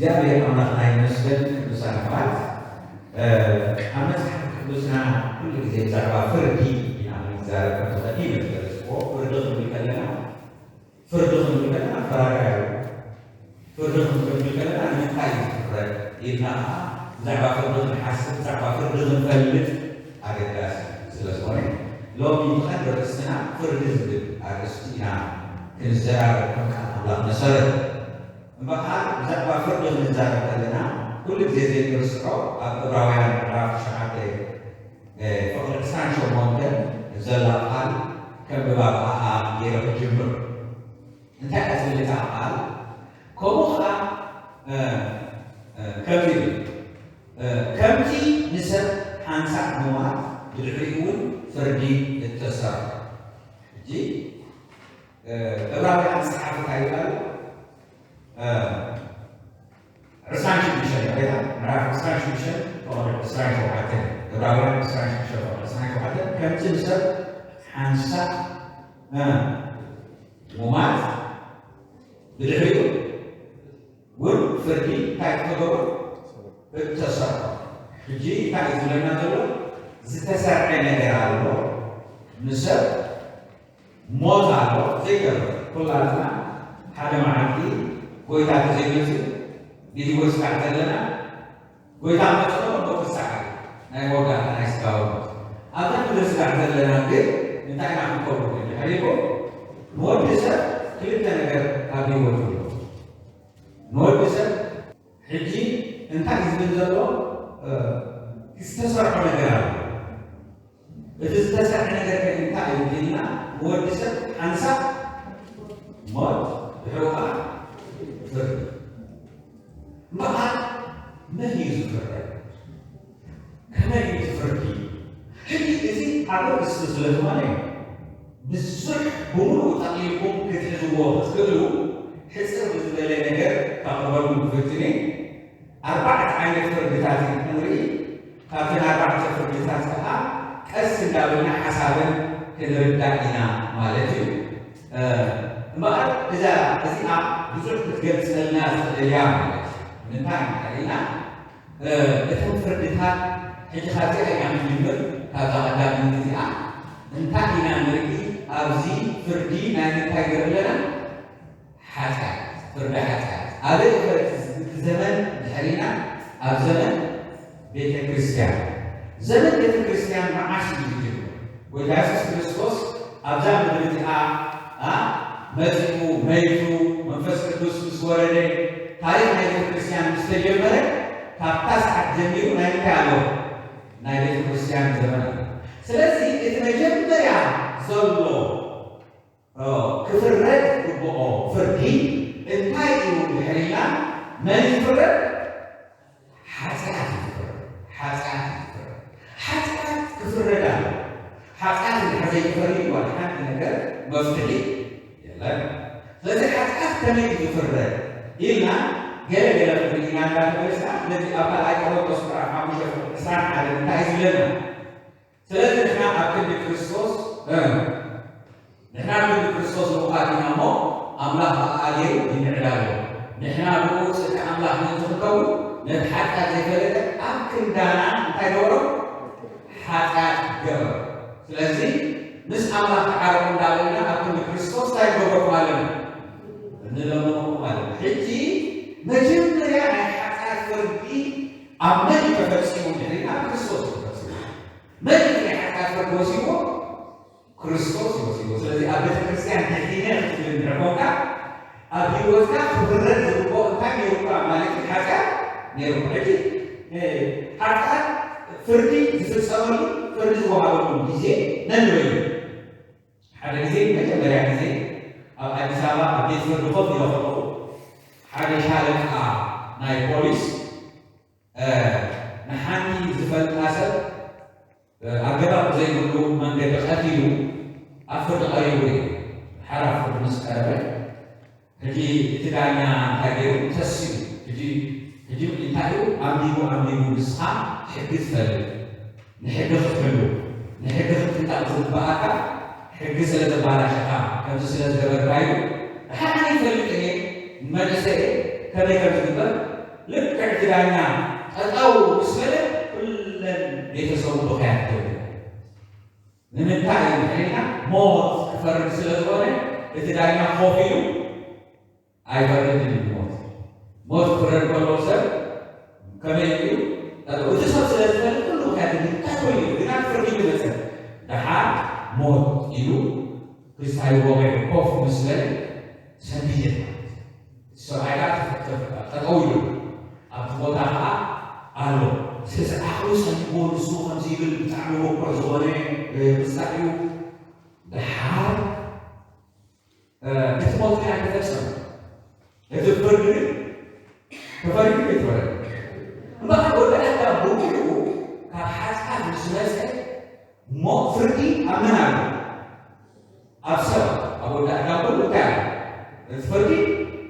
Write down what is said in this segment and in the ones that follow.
እግዚኣብሔር ኣምላኽና ይመስገን። ቅዱሳን ኣሕዋት፣ ኣብ መጽሓፍ ቅዱስና ኩሉ ግዜ ብዛዕባ ፍርዲ ኢና ክንዛረብ ከም ንኽእል እዩ ዝገልጽዎ። ፍርዲ ክንብል ከለና ፍርዲ ክንብል ከለና ፈራዳይ እዩ። ፍርዲ ክንብል ከለና ንምንታይ እዩ ዝፍረድ ኢልና ከዓ ብዛዕባ ፍርዲ ክንሓስብ፣ ብዛዕባ ፍርዲ ክንፈልጥ ኣገዳሲ ስለ ዝኾነ፣ ሎሚ ብቐንዲ ርእስና ፍርዲ ዝብል ኣርእስቲ ኢና ክንዘራረብ ከም ቃል ኣምላኽ መሰረት። እምበኣር ብዛዕባ ፍርዲ ክንዛረብ ከለና ኩሉ ግዜ ዘይንርስዖ ኣብ ዕብራውያን ምዕራፍ ትሽዓተ ፍቕዲ ዕስራን ሸሞንተን ዘላ ቃል ከም ብባብኣ ገይረ ክጅምር። እንታይ እያ ትብል እታ ቃል? ከምኡ ኸዓ ከምዚ ይብል፣ ከምቲ ንሰብ ሓንሳእ ምማት ብድሕሪኡ እውን ፍርዲ እተሰርሖ። ሕጂ ዕብራውያን ጸሓፊ እንታይ ይብል ኣሎ? ዕስራን ሽዱሽተን ይቕሬታ፣ ምዕራፍ ዕስራን ሽዱሽተን ፍቕዲ ዕስራን ሸውዓተን፣ ዕብራውያን ዕስራን ሽዱሽተን ፍቕዲ ዕስራን ሸውዓተን፣ ከምቲ ንሰብ ሓንሳእ ሙማት ብድሕሪኡ እውን ፍርዲ እንታይ ክተገብሮ እተሰርሖ። ሕጂ እንታይ እዩ ዝብለና ዘሎ? ዝተሰርዐ ነገር ኣሎ። ንሰብ ሞት ኣሎ ዘይተርፍ። ኩላትና ሓደ መዓልቲ ጎይታ ተዘይመፅኡ ብህይወት ስራሕ ዘለና፣ ጎይታ መፅኡ ሞት ክሳዕ ናይ መወዳእታ ናይ ስጋዊ ሞት። ኣብዛ ምድሪ ስራሕ ዘለና ግን እንታይ ኢና ክንከውን? ድሕሪኩም ንወዲ ሰብ ክልተ ነገር ኣብ ህይወቱ ኣሎ። ንወዲ ሰብ ሕጂ እንታይ እዩ ዝብል ዘሎ? ዝተሰርሖ ነገር ኣሎ። እቲ ዝተሰርሐ ነገር ከ እንታይ እዩ ኢልና ንወዲ ሰብ ሓንሳእ ሞት ድሕሩ ከዓ ፍርዲ። እምበኣር መን እዩ ዝፍረድ? ከመይ እዩ እቲ ፍርዲ? ሕጂ እዚ ዓቢ ርእስቲ ስለ ዝኾነ ብዙሕ ብምሉእ ጠቕሊልኩም ክትሕዝዎ ክትክእሉ ሕጽር ብዝበለ ነገር ከቕርበሉ ክፍትን እየ። ኣርባዕተ ዓይነት ፍርድታት ኢና ክንርኢ። ካብተን ኣርባዕተ ፍርድታት ከዓ ቀስ እንዳበልና ሓሳበን ክንርዳእ ኢና ማለት እዩ። እምበኣር እዛ እዚኣ ብዙሕ ክትገልጸልና ትኽእል እያ ማለት እዩ። ንምንታይ እንተኢልና እተን ፍርድታት ሕጂ ካብዚኣ ኢና ክንጅምር፣ ካብዛ ቀዳመይቲ እዚኣ እንታይ ኢና ንርኢ? ኣብዚ ፍርዲ ናይ ምንታይ ንርኢ ኣለና? ሓጢኣት፣ ፍርዲ ሓጢኣት። ኣበይ ኸ እቲ ዘመን ድሕሪና? ኣብ ዘመን ቤተ ክርስቲያን። ዘመን ቤተ ክርስቲያን መዓስ እዩ ዝጅምር? ጎይታ የሱስ ክርስቶስ ኣብዛ ምድሪ እዚኣ ኣ መጺኡ፣ መይቱ፣ መንፈስ ቅዱስ ምስ ወረደ፣ ታሪኽ ናይ ቤተ ክርስቲያን ምስ ተጀመረ፣ ካብታ ሰዓት ጀሚሩ ናይ ምንታይ ኣሎ? ናይ ቤተ ክርስቲያን ዘመን ኣሎ። ስለዚ እቲ መጀመርያ ዘሎ ክፍረድ ዝግብኦ ፍርዲ እንታይ እዩ ድሕር ኢልና፣ መን እዩ ዝፍረድ? ሓጢኣት እዩ ዝፍረድ። ሓጢኣት እዩ ዝፍረድ። ሓጢኣት ክፍረድ ኣሎ። ሓጢኣት እንድሕር ዘይተፈርዩ ዋላ ሓንቲ ነገር መፍትሒ የለን። ስለዚ ሓጢኣት ከመይ እዩ ዝፍረድ ኢልና ገለ ገለ ክንርኢ ኢና እንዳተመለስና፣ ስለዚ ኣብ ካልኣይ ቆሮንቶስ ምዕራፍ ሓሙሽተ ዕስራን ሓደን እንታይ እዩ ዝብለና? ስለዚ ንሕና ኣብ ክንዲ ክርስቶስ፣ እ፣ ንሕና ኣብ ክንዲ ክርስቶስ ልኡኻት ኢና እሞ፣ ኣምላኽ ብኣኣ ገይሩ ይምዕድ ኣሎ። ንሕና ብኡ ጽድቂ ኣምላኽ ምእንቲ ክንከውን፣ ነቲ ሓጢኣት ዘይፈለጠ ኣብ ክንዳና እንታይ ገበሮ? ሓጢኣት ገበሮ። ስለዚ ምስ ኣምላኽ ተዓረቑ እንዳበልና ኣብ ክንዲ ክርስቶስ እንታይ ንገብረኩም ኣለና? ንለምነኩም ኣለና። ሕጂ መጀመርያ ናይ ሓጢኣት ፍርዲ ኣብ መን እዩ ተፈጺሙ እንድሕር ኢልና፣ ኣብ ክርስቶስ እዩ ተፈጺሙ። መን እዩ ናይ ሓጢኣት ፍርዲ ወሲድዎ? ክርስቶስ እዩ ወሲድዎ። ስለዚ ኣብ ቤተ ክርስቲያን ድሒነ ክትብል እንድሕር ኮንካ፣ ኣብ ህይወትካ ክፍረድ ዝግብኦ እንታይ ነይሩካ ማለት እዩ? ሓጢኣት ነይሩካ። ሕጂ፣ እ፣ ሓጢኣት ፍርዲ ዝፍጸመሉ፣ ፍርዲ ዝወሃበሉ ግዜ ነንበይኑ። ሓደ ግዜ፣ መጀመርያ ግዜ ኣብ ኣዲስ ኣበባ ኣብ ቤት ፍርዲ ኮፍ ኢለ ከለኹ፣ ሓደ ሻለቃ ናይ ፖሊስ፣ እ፣ ንሓንቲ ዝፈልጣ ሰብ፣ እ፣ ኣገባብ ብዘይብሉ መንገዲ ቀቲሉ ኣብ ፍርዲ ቀሪቡ እዩ። ሓራ ፍርዲ ምስ ቀረበ፣ ሕጂ እቲ ዳኛ እንታይ ገይሩ? ተሲኡ። ሕጂ፣ ሕጂ እንታይ እዩ? ኣንቢቡ፣ ኣንቢቡ፣ ንስኻ ሕጊ ትፈልጥ፣ ንሕጊ ክትሕሉ፣ ንሕጊ ክትጥንቀቕ ዝግብኣካ፣ ሕጊ ስለ ዘባላሸኻ፣ ከምዚ ስለ ዝገበርካ እዩ። ደሓን ኣነ ይፈልጥ እየ፣ መንእሰይ እየ፣ ከመይ ከም ዝግበር ልክዕ እቲ ዳኛ ጠጠው ምስ በለ ኩለን ቤተሰቡ ብኽያት ተብለ። ንምንታይ እዩ ኢልና ሞት ክፈርድ ስለ ዝኾነ እቲ ዳኛ ኮፍ ኢሉ ኣይፈርድን እዩ ሞት። ሞት ክፍረድ ከሎ ሰብ ከመይ እዩ? ጠጠው። እቲ ሰብ ስለ ዝፈልጥ ኩሉ ብኽያት እዩ። እንታይ ኮይኑ እዩ? ግና ፍርዲ ይመጸ። ደሓር ሞት ኢሉ ክስታይ ወቒዑ ኮፍ ምስ በለ ሰንቢደ ማለት እዩ። ሰብኣይ ከኣ ተፈ-፣ ተፈ-፣ ጠጠው ኢሉ ኣብቲ ቦታ ከኣ ኣሎ። ስለዚ ዓቕሉ ጸቢብዎ ንሱ ከምዚ ይብል ብጣዕሚ ውቁዕ ዝኾነ፣ እ፣ ክስታይ እዩ። ደሓር፣ እ፣ እቲ ሞት ግን ኣይተፈጸመ። እቲ ፍርዲ ግን ተፈሪዱ ኣይተፈረደ። እምበኣር ወዲ ኣዳም ብምሉኡ ካብ ሓጢኣት ምስ መጸ ሞት ፍርዲ ኣብ መን ኣሎ? ኣብ ሰብ፣ ኣብ ወዲ ኣዳም ኩሉ እንታይ ኣሎ? እቲ ፍርዲ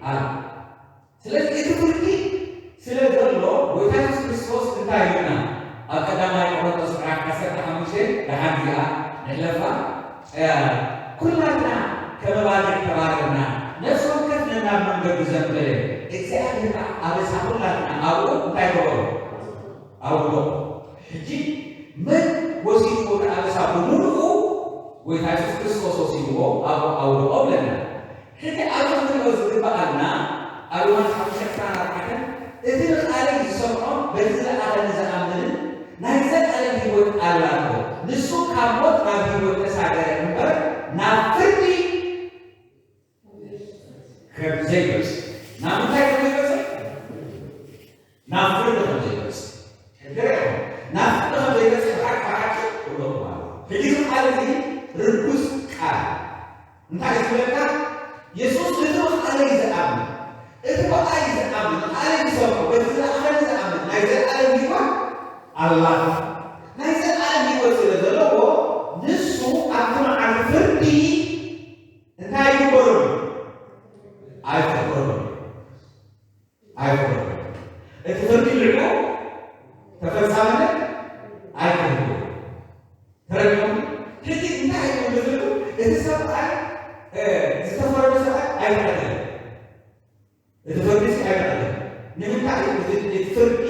ኣሎ። ስለዚ እቲ ፍርዲ ስለ ዘሎ ጎይታ የሱስ ክርስቶስ እንታይ ኢሉና? ኣብ ቀዳማይ ቆሮንቶስ ምዕራፍ ዓሰርተ ሓሙሽተ ደሓን እዚኣ ንሕለፋ፣ እ፣ ኩላትና ከም ኣባጊዕ ተባረርና፣ ነፍሲ ወከፍ ነናብ መንገዱ ዘንበለ፣ እግዚኣብሔር ከኣ ኣበሳ ኩላትና ኣብኡ እንታይ ገበሮ? ኣውደቖ። ሕጂ መን ወሲድዎ እቲ ኣበሳ ብምሉኡ? ጎይታ የሱስ ክርስቶስ ወሲድዎ ኣብኡ ኣውደቖ ብለና። ሕጂ ኣብዚ ክንሪኦ ዝግብኣና ኣብ ዮሃንስ ሓሙሽተ ዕስራን ኣርባዕተን፣ "እቲ ንቃለይ ዝሰምዖን በቲ ዝለኣኸኒ ዝኣምንን ናይ ዘለኣለም ህይወት ኣላቶ። ንሱ ካብ ሞት ናብ ህይወት ተሳገረ እምበር ናብ ፍርዲ ከም ዘይበጽሕ." ናብ ምንታይ ከም ዘይበጽሕ? ናብ ፍርዲ ከም ዘይበጽሕ። ሕጂ ርኢኹም፣ ናብ ፍርዲ ከም ዘይበጽሕ ብሓቂ ብሓቂ እብለኩም ኣለኹ። ሕጂ እዚ ቃል እዚ ርጉጽ ቃል እንታይ እዩ ዝብለካ? የሱስ እቲ ብቃለይ ዝኣምን፣ እቲ ብኣይ ዝኣምን፣ ቃለይ ዝሰምዖ፣ በቲ ዝለኣኸኒ ዝኣምን ናይ ዘለኣለም ህይወት ኣላቶ። ናይ ዘለኣለም ህይወት ስለ ዘለዎ ንሱ ኣብቲ መዓልቲ ፍርዲ እንታይ ይግበረሉ? ኣይፍረደሉ። ኣይፍረደሉ። እቲ ፍርዲ ልዕሉ ተፈጻምነት ኣይክህልዎ። ተረዲኹም? ሕጂ እንታይ እዩ ዝብል? እቲ ሰብኣይ፣ እ፣ ዝተፈረደ ሰብኣይ ኣይተቐተለን። እቲ ፍርዲ ሲ ኣይተቐተለን። ንምንታይ? እቲ፣ እቲ ፍርዲ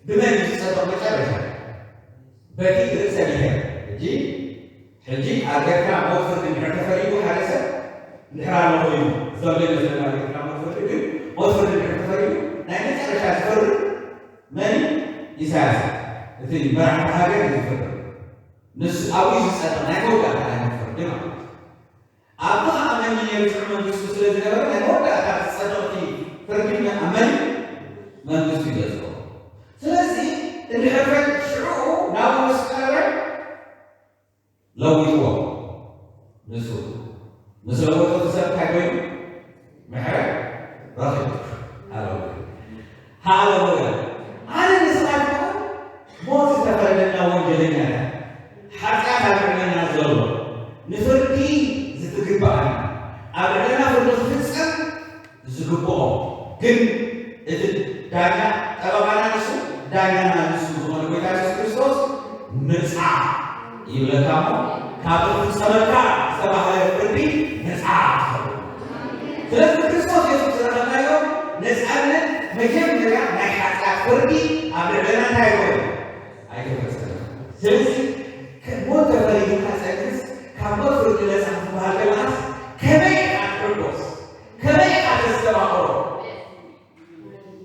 ብመን እዩ ዝጸድቕ መጨረሻ? በቲ ርእሰ ብሔር። ሕጂ፣ ሕጂ ኣብ ኤርትራ ሞት ፍርዲ እንድሕር ተፈሪዱ ሓደ ሰብ እንድሕር ኣሎ ኮይኑ፣ ዘሎ ይመስለና ኣብ ኤርትራ ሞት ፍርዲ፣ ግን ሞት ፍርዲ እንድሕር ተፈሪዱ ናይ መጨረሻ ዝፈርድ መን እዩ? ኢሳያስ። እቲ መራሒ ሃገር እዩ ዝፈርድ። ንሱ ኣብኡ እዩ ዝጸድቕ፣ ናይ መወዳእታ ናይ ሞት ፍርዲ ማለት እዩ። ኣብቲ ኸኣ መን ነይሩ ሽዑ መንግስቱ ስለ ዝነበረ፣ ናይ መወዳእታ ዝጸድቕ እቲ ፍርዲ መን፣ ኣብ መን እዩ? መንግስቱ እዩ ዘጽድቖ። ስለዚ እንድሕር ፈ-፣ ሽዑ ናብኡ ምስ ቀረበ ለዊጥዎ። ንሱ ምስ ለወጦ እቲ ሰብ እንታይ ኮይኑ? ምሕረት ረኺቡ። ሃሌሉያ። ሃሌሉያ። ኣነ ንስኻትኩም ሞት ዝተፈረደና ወንጀለኛታት፣ ሓጢኣት ኣብ ልዕለና ዘሎ፣ ንፍርዲ ዝትግብኣና፣ ኣብ ልዕለና ፍርዲ ክፍጸም ዝግብኦ፣ ግን እቲ ዳኛ፣ ጠበቓና ንሱ፣ ዳኛና ንሱ ዝኾነ ጎይታ የሱስ ክርስቶስ፣ ንጻ ይብለካ እሞ፣ ካብ ዝፍጸመልካ ዝተባህለ ፍርዲ ነጻ ትኸውን። ስለዚ ብክርስቶስ የሱስ ዝረኸብናዮ ነጻነት መጀመርያ ናይ ሓጢኣት ፍርዲ ኣብ ልዕለና እንታይ ኣይኮነን? ኣይተፈጸመን። ስለዚ ከ-፣ ሞት ተፈሪዱካ ጸንስ፣ ካብ ሞት ፍርዲ ነጻ ክትበሃል ከለኻስ ከመይ ኢኻ ትሕጎስ? ከመይ ኢኻ ተስተባቕሮ?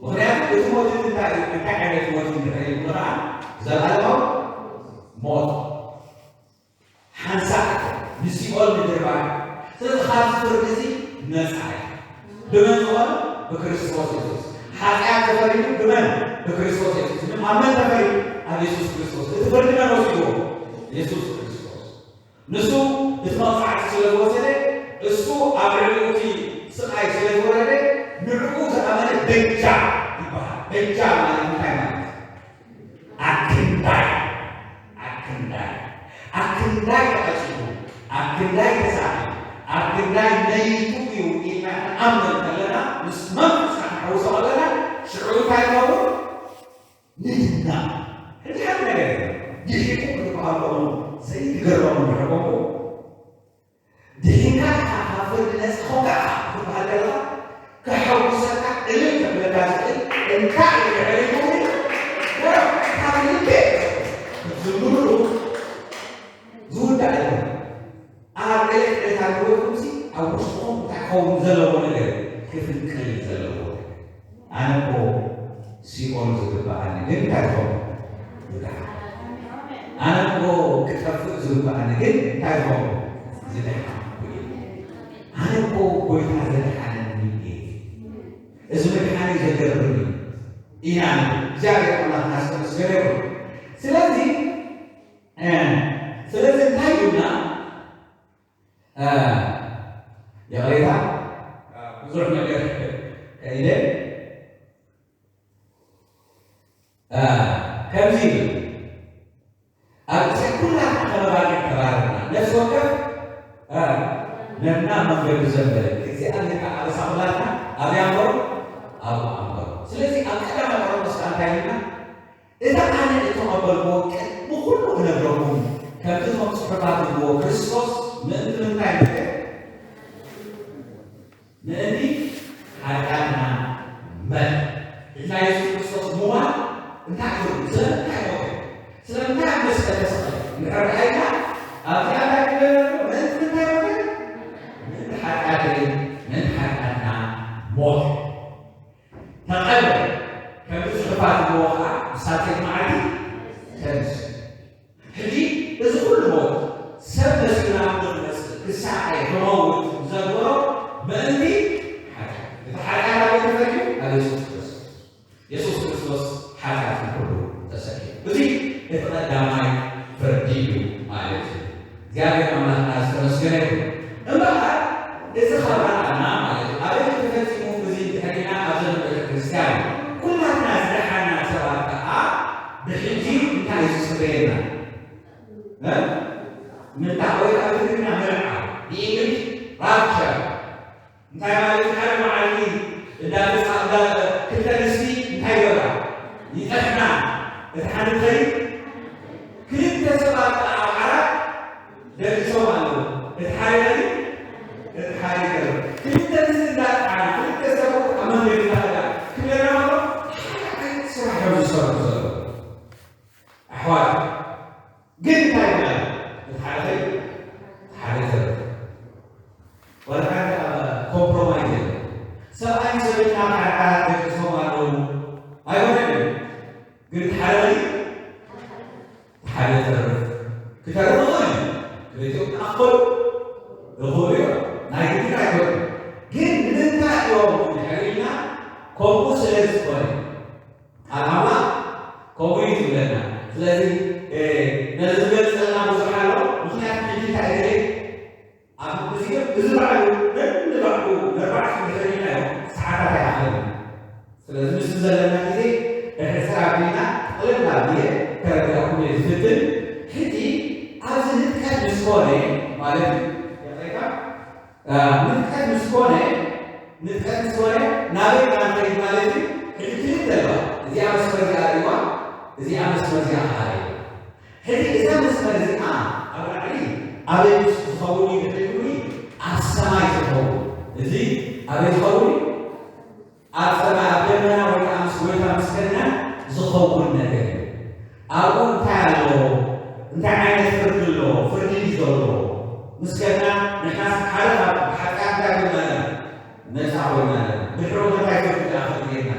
ምኽንያቱ እቲ ሞት እቲ እንታይ እዩ? እንታይ ዓይነት ሞት እዩ እንድሕር ኢልኩ ከኣ፣ ዘለኣለማዊ ሞት። ሓንሳእ ንሲኦል ንድርባይ። ስለዚ ካብዚ ፍርዲ እዚ ነጻ እዩ። ብመን ዝኾነ? ብክርስቶስ የሱስ። ሓጢኣት ተፈሪዱ ብመን? ብክርስቶስ የሱስ። ኣብ መን ተፈሪዱ? ኣብ የሱስ ክርስቶስ። እቲ ፍርዲ መን ወሲድዎ? የሱስ ክርስቶስ። ንሱ እቲ መቕጻዕቲ ስለ ዝወሰደ፣ እሱ ኣብ ልዕሊኡ እቲ ስቓይ ስለ ዝወረደ፣ ንዕኡ ዝኣመነ በጃ ይበሃል። በጃ ማለት እንታይ ማለት እዩ? ኣክንዳይ፣ ኣክንዳይ፣ ኣክንዳይ ተቐጺዑ፣ ኣክንዳይ ተሳቒዩ፣ ኣክንዳይ መይቱ እዩ ኢልና ክንኣምን ከለና፣ ምስ መንፈስና ክንሕውሶ ከለና፣ ሽዑ እንታይ ይኸውን? ንድና። ሕጂ ሓደ ነገር እዩ። ድሒቁ ክትበሃል ከሎ ዘይትገረሙ እንድሕር ኮንኩም፣ ድሒንካ ኢኻ ካብ ፍርዲ ነጻ ኮንካ ኢኻ ክትበሃል ከለኻ፣ ከሐጉሰካ፣ ዕልል ከብለካ ዝኽእል፣ እንታይ እዩ ድሕሪኡ? ወረ ካብ ልቤ ክትዝምሩ ዝውዳእ ኣይኮነን። ኣብ ዕለት ዕለታዊ ህይወትኩም ሲ ኣብ ውሽጥኹም እንታይ ክኸውን ዘለዎ ነገር ክፍንቅል ዘለዎ። ኣነ እኮ ሲኦል ዝግብኣኒ ግን እንታይ ዝኾንኩ? ዝደሓን። ኣነ እኮ ክጠፍእ ዝግብኣኒ ግን እንታይ ዝኾንኩ? ዝደሓንኩ እየ። ኣነ እኮ ጎይታ ዘድሓነኒ እየ። እዚ ምድሓነይ ዘገርም እዩ ኢና ንብል። እግዚኣብሔር ኣምላኽና ዝተመስገነ ይኹን። ስለዚ፣ እ፣ ስለዚ እንታይ ይብሉና? እ፣ ይቕሬታ፣ እ፣ ብዙሕ ነገር ከይደ፣ እ፣ ከምዚ ይብል። ኣብ ግዜ ኩላትና ከመባልዕ ተባረርና። ነፍሲ ወከፍ፣ እ፣ ነና መንገዱ ዘንበለ። እግዚኣብሔር ከዓ ኣበሳ ኩላትና ኣብ ያንበሩ፣ ኣብ ኣንበሩ። ስለዚ ኣብ ቀዳማይ ቆሮንቶስ ከዓ እንታይ ይብልና? እታ ኣነ እተቐበልኩዎ ቅድሚ ኩሉ እነግረኩም፣ ከምቲ እቶም ጽሑፋት ዝብልዎ፣ ክርስቶስ ምእንቲ ምንታይ ሞተ? ምእንቲ ሓጢኣትና መት። ሕጂ ናይ የሱስ ክርስቶስ ምዋት እንታይ እዩ? ስለምንታይ ሞተ? ስለምንታይ ኣብ መስቀል ተሰቐለ? እንድሕር ደኣ ኢልና፣ ኣብዚኣ እንታይ ትብለና ኣሎ? ምእንቲ ምንታይ ሞተ? ምእንቲ ሓጢኣተይ፣ ምእንቲ ሓጢኣትና ሞተ። ተቐብረ። ከምቲ ጽሑፋት ዝብልዎ ኸኣ፣ ብሳልሰይቲ መዓልቲ ተንስኡ። ሕጂ እዚ ኩሉ ሞት ሰብ መሲሉ ናብ ምድሪ ክመጽእ፣ ክሳቐ፣ ክመውት ዘግበሮ ምእንቲ ሓጢኣት። እቲ ሓጢኣት ኣበይ ተፈርዩ? ኣብ የሱስ ክርስቶስ። የሱስ ክርስቶስ ሓጢኣት ንኹሉ ተሰኪሙ። እዚ እቲ ቀዳማይ ፍርዲ እዩ ማለት እዩ። እግዚኣብሔር ኣምላኽና ዝተመስገነ ይኹን። እምበኣር እዚ ካብ ረኣና ማለት እዩ። ኣበይ ተፈጺሙ እዚ እንድሕር ኢልና ኣብ ዘመን ቤተ ክርስቲያን እዩ። ኩላትና ዝደሓና ሰባት ከኣ ብሕጂ እንታይ እዩ ዝጽበየና? እ? ምንታይ ወይ ኣብ ትግርኛ ምርዓው፣ ብእንግሊሽ ራፕቸር። እንታይ ማለት እዩ? ሓደ መዓልቲ እንዳ ተጻ-፣ እንዳ ክልተ ኣንስቲ እንታይ ይገብራ? ይጠሕና። እቲ ሓደ እንታይ? ክልተ ሰባት ኣብ ዓራት ደቂሶም ኣለዉ። እቲ ሓደ እንታይ? እቲ ሓደ ይገርም። ክልተ ኣንስቲ እንዳጠሓና፣ ክልተ ሰብኡት ኣብ መንገዲ እንዳኸዳ ክብለና ከሎ፣ ሓደ ዓይነት ስራሕ እዮም ዝሰርሑ ዘለዉ። ኣሕዋት፣ ግን እንታይ ይብላ? እቲ ሓደ ኸይዱ፣ እቲ ሓደ ይተርፍ። ዋላ ሓንቲ ኣብ ኮምፕሮማይዝ የለን። ሰብኣይን ሰበይትን ኣብ ሓደ ዓራት ደቂሶም ኣለዉ። ኣይኮነን እዩ። ግን እቲ ሓደ ኸይዱ፣ እቲ ሓደ ይተርፍ። ክተርፍ ይኽእል እዩ። ክልቲኦም ክኣኽሉ ይኽእሉ እዮም። ናይ ግድን ኣይኮነን። ግን ንምንታይ እዮም እንድሕር ኢልና፣ ከምኡ ስለ ዝኾነ። ቃል ኣምላኽ ከምኡ እዩ ዝብለና። ስለዚ፣ እ፣ ነዚ ዝገልጸልና ብዙሕ ኣሎ። ምኽንያቱ ሕጂ እንታይ ገለ ኣብ እዚ ግን፣ እዚ ባዕሉ ነንባዕሉ ነርባዕተ ሽዱሽተ ኢልናዮ ሰዓታት ኣይኣኽልን። ስለዚ ምስቲ ዘለና ግዜ እሕጽር ኣቢልና ጥቕልል ኣቢለ ከረድኣኩም እየ ዝፍትን። ሕጂ ኣብዚ ንጥቀት ምስ ኮነ ማለት እዩ። ይቕሬታ። እ፣ ንጥቀት ምስ ኮነ፣ ንጥቀት ምስ ኮነ ናበይ ኢና ንኸይድ ማለት እዩ? ሕጂ ክልተ ኣለዋ። እዚኣ መስመር እዚኣ ርእይዋ፣ እዚኣ መስመር እዚኣ ኸኣ ርእይዋ። ሕጂ እዛ መስመር እዚኣ ኣብ ላዕሊ ኣበይ ምስ ዝኸውን እዩ ድሕሪኡ? ኣብ ሰማይ ዝኸውን። እዚ ኣበይ ዝኸውን እዩ? ኣብ ሰማይ ኣብ ደመና ወይ ከዓ ምስ ጎይታ ምስ ከድና ዝኸውን ነገር እዩ። ኣብኡ እንታይ ኣሎ? እንታይ ዓይነት ፍርዲ ኣሎ? ፍርዲ ድዩ ዘሎ? ምስ ከድና ንሕናስ ሓደ ካብ ሓጢኣት እንታይ ኮይና ኣለና? ነፃ ኮይና ኣለና። ድሕሪኡ እንታይ ፍርዲ ደኣ ክርኢ ጌርና?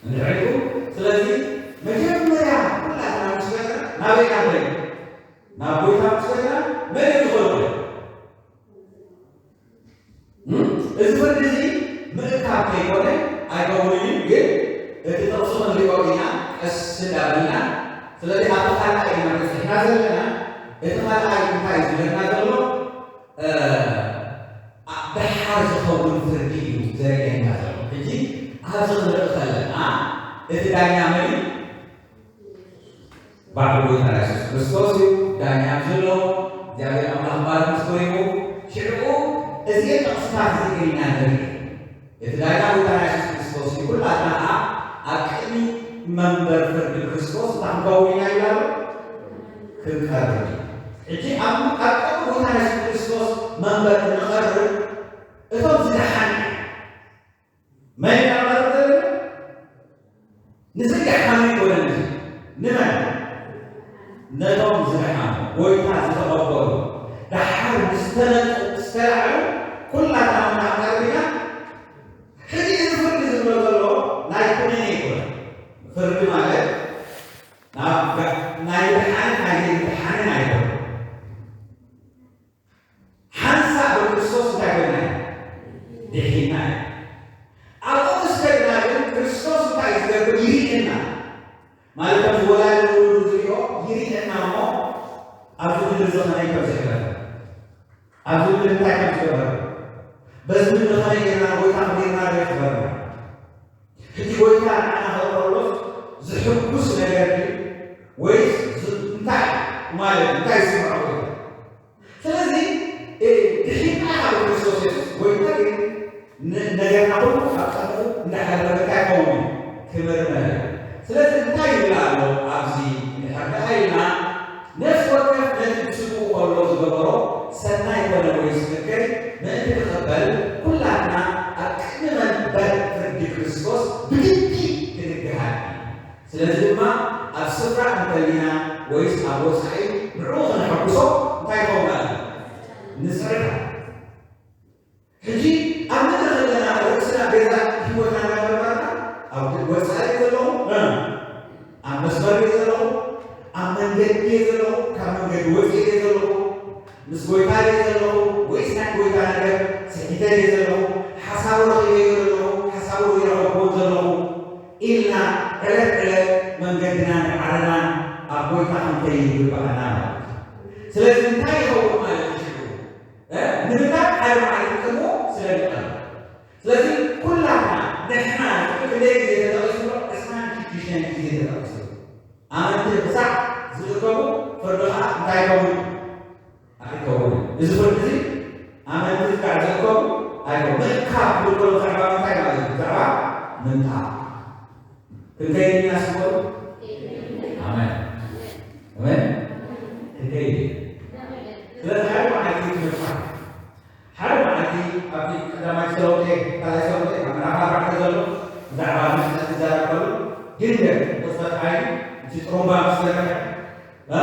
እንድሕሪኡ፣ ስለዚ መጀመርያ ኩላትና ምስ ከድና ናበይ ኢና ንኸይድ? ናብ ጎይታ ምስ ከድና መን እዮም ዝኸዱ? እም? እዚ ፍርዲ እዚ ምእካብ ከይኮነ ኣይከውንን እዩ፣ ግን እቲ ጥቕሲ ክንሪኦ ኢና ቀስ እንዳበልና። ስለዚ ኣብቲ ካልኣይ ኢና በጺሕና ዘለና። እቲ ካልኣይ እንታይ እዩ ዝብለና ዘሎ? እ፣ ኣ-፣ ደሓር ዝኸውን ፍርዲ እዩ ዘርእየና ዘሎ። ሕጂ ኣብዚ ክንርኢ ከለና እቲ ዳኛ መን እዩ? ባዕሉ ጎይታና የሱስ ክርስቶስ እዩ ዳኛ ዘሎ። እግዚኣብሔር ኣምላኽ ባር ምስ ኮይኑ፣ ሽዕኡ እዚአን ጥቕስታት እዚ ኢልና ንርኢ። እቲ ዳኛ ጎይታና የሱስ ክርስቶስ እዩ። ኩላትና ኸዓ ኣብ ቅድሚ መንበር ፍርዲ ክርስቶስ እንታይ ክንከውን ኢና ኢሉ ኣሎ? ክንቀርብ እዩ። ሕጂ ኣብ፣ ኣብ ቅድሚ ጎይታና የሱስ ክርስቶስ መንበር እንቐርብ፣ እቶም ዝደሓና መን ኢና ንቐርብ ዘለና? ናይ ብርሃንን ናይ ዘይብርሃንን ኣይኮነን። ሓንሳእ ብክርስቶስ እንታይ ኮይና እዩ? ድሒና እዩ። ኣብኡ ምስ ከድና ግን ክርስቶስ እንታይ እዩ ዝገብር? ይርእየና። ማለት ከምዚ ወላዲ ንውሉዱ ዝሪኦ ይርእየና እሞ ኣብዚ ምድሪ እዚ ከመይ ከም ዘሕለፈ፣ ኣብዚ ምድሪ እንታይ ከም ዝገበረ፣ በዚ ምድሪ ከመይ ጌርና ንጎይታ ኣኽቢርና ዶ የኽበርና? ሕጂ ጎይታ ንዓና ከቕርበሎስ ዝሕጉስ ነገር ድዩ? ወይስ ዝ-፣ እንታይ ማለት እንታይ ይስምዖ ጎይታ? ስለዚ ድሒና ካብ ክርስቶስ የሱስ ጎይታ ግን ነገርና ኩሉ ኣብ ቀድሙ እንዳሓለፈ እንታይ ይኸውን እዩ? ክምርመር እዩ። ስለዚ እንታይ ይብል ኣሎ ኣብዚ? እንድሕር ደኣ ኢልና ነፍሲ ወከፍ ነቲ ብስምኡ ከሎ ዝገበሮ ሰናይ ኮነ ወይስ እከይ ምእንቲ ክቕበል ኩላትና ኣብ ቅድሚ መንበር ፍርዲ ክርስቶስ ብግዲ ክንግሃድ እዩ። ስለዚ ድማ ኣብ ስፍራ እንተሊና ወይስ ኣብ ወጻኢ ንዕኡ ከነሐጉሶ እንታይ ይኸውን ኣሎ? ንጽዕር። ሕጂ ኣብ ምድሪ ከለና ርእስና ገዛ ህይወትና እንዳመርመርና ኣብ ወጻኢ ዘለኹ ኣብ መስመር እየ ዘለኹ፣ ኣብ መንገዲ እየ ዘለኹ፣ ካብ መንገዲ ወጺኤ እየ ዘለኹ፣ ምስ ጎይታ እየ ዘለኹ ወይስ ናይ ጎይታ ነገር ስሒተ እየ ዘለኹ፣ ሓሳቡ ረኺበዮ ዘለኹ፣ ሓሳቡ ዘይረኸብኩዎን ዘለኹ ኢልና ዕለት ዕለት መንገድናን ዓረናን ኣብ ጎይታ ክንከይድ ይግብኣና ማለት እዩ። ስለዚ እንታይ ይኸውን ማለት እዩ ሽዑ? እ? ንምንታይ ሓደ መዓልቲ ቅድሞ ስለ ንቐርብ። ስለዚ ኩላትና ንሕና ዝብል ክንደይ ግዜ ተጠቒሱ ኣሎ? ዕስራን ሽዱሽተን ግዜ ተጠቒሱ ኣሎ። ኣመንቲ ክሳዕ ዝእከቡ ፍርዲ ኸዓ እንታይ ይኸውን? ኣይከውንን። እዚ ፍርዲ እዚ ኣመንቲ ክሳዕ ዝእከቡ ኣይከውን። ምእካብ ክብል ከሎ ብዛዕባ ምንታይ ማለት እዩ? ብዛዕባ ምምጣቕ። ክንከይድ ኢና ስበሉ። ኣሜን። ኣሜን። ክንከይድ ኢና። ስለዚ ሓደ መዓልቲ ትምህርታ ሓደ መዓልቲ ኣብቲ ቀዳማይ ሰሎንቄ፣ ካልኣይ ሰሎንቄ ኣብ ምዕራፍ ኣርባዕተ ዘሎ ብዛዕባ ምሕጸት ክዛረብ ከሎ፣ ድንገት ቅጽበት ዓይኒ እቲ ጥሩምባ ምስ ደርሐ፣ እ፣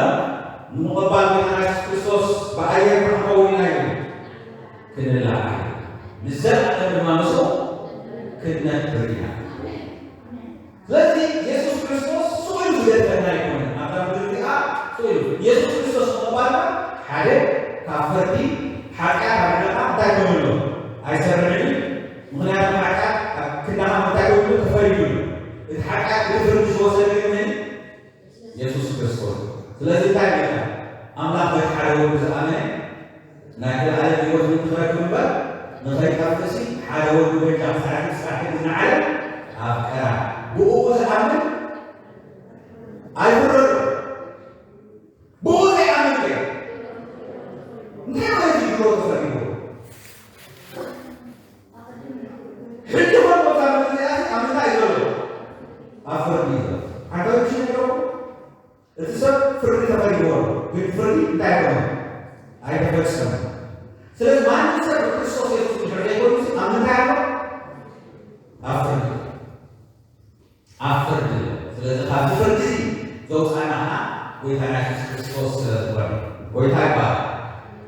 ንምቕባል ጎይታና የሱስ ክርስቶስ ብኣየር ክንከውን ኢና ኢሉ። ክንለዓል ንዘለኣለም ድማ ምስኡ ክንነብር ኢና። ስለዚ የሱስ ክርስቶስ ስቕ ኢሉ ዝገድፈና ኣይኮነን። ኣብዛ ምድሪ እዚኣ ስቕ ኢሉ የሱስ ክርስቶስ ምቕባልና ሓደ ካብ ፍርዲ ሓጢኣት ኣድሕነና እንታይ ኮይኑ ኣሎ? ኣይሰርሕን እዩ። ምኽንያቱ ሓጢኣት ኣብ ክንዳኻ እንታይ ኮይኑ ኣሎ? ተፈሪዱ ኣሎ። እቲ ሓጢኣት እቲ ፍርዲ ዝወሰደ ግን መን እዩ? የሱስ ክርስቶስ። ስለዚ እንታይ ይብለና? ኣምላኽ በቲ ሓደ ወዱ ዝኣመነ ናይ ዘለኣለም ህይወት ንክረክብ እምበር ንኸይጠፍእሲ ሓደ ወዱ በጃ ክሳዕ እቲ ክሳዕ ክንዲ ንዓለም ኣፍቀራ። ብእኡ ዝኣምን ኣይፍረድን። ብኡ ዘይኣምን ከ እንታይ ማለት እዩ? ድሮ ተፈሪድዎ። ሕጂ ኸ እዛ ምድሪ እዚኣ ኣብ ምንታይ እዩ ዘሎ? ኣብ ፍርዲ እዩ ዘሎ። ሓንቲ ሕጂ ነግረኩም፣ እቲ ሰብ ፍርዲ ተፈሪድዎ ኣሎ፣ ግን ፍርዲ እንታይ ኣይኮነን? ኣይተፈጸመን። ስለዚ ማንም ሰብ ብክርስቶስ የሱስ ድሕሪ ዘይኮይኑሲ ኣብ ምንታይ ኣሎ? ኣብ ፍርዲ። ኣብ ፍርዲ ኣሎ። ስለዚ ካብዚ ፍርዲ እዚ ዘውፃና ኸዓ ጎይታና የሱስ ክርስቶስ ስለ ዝኾነ ጎይታ ይባረክ።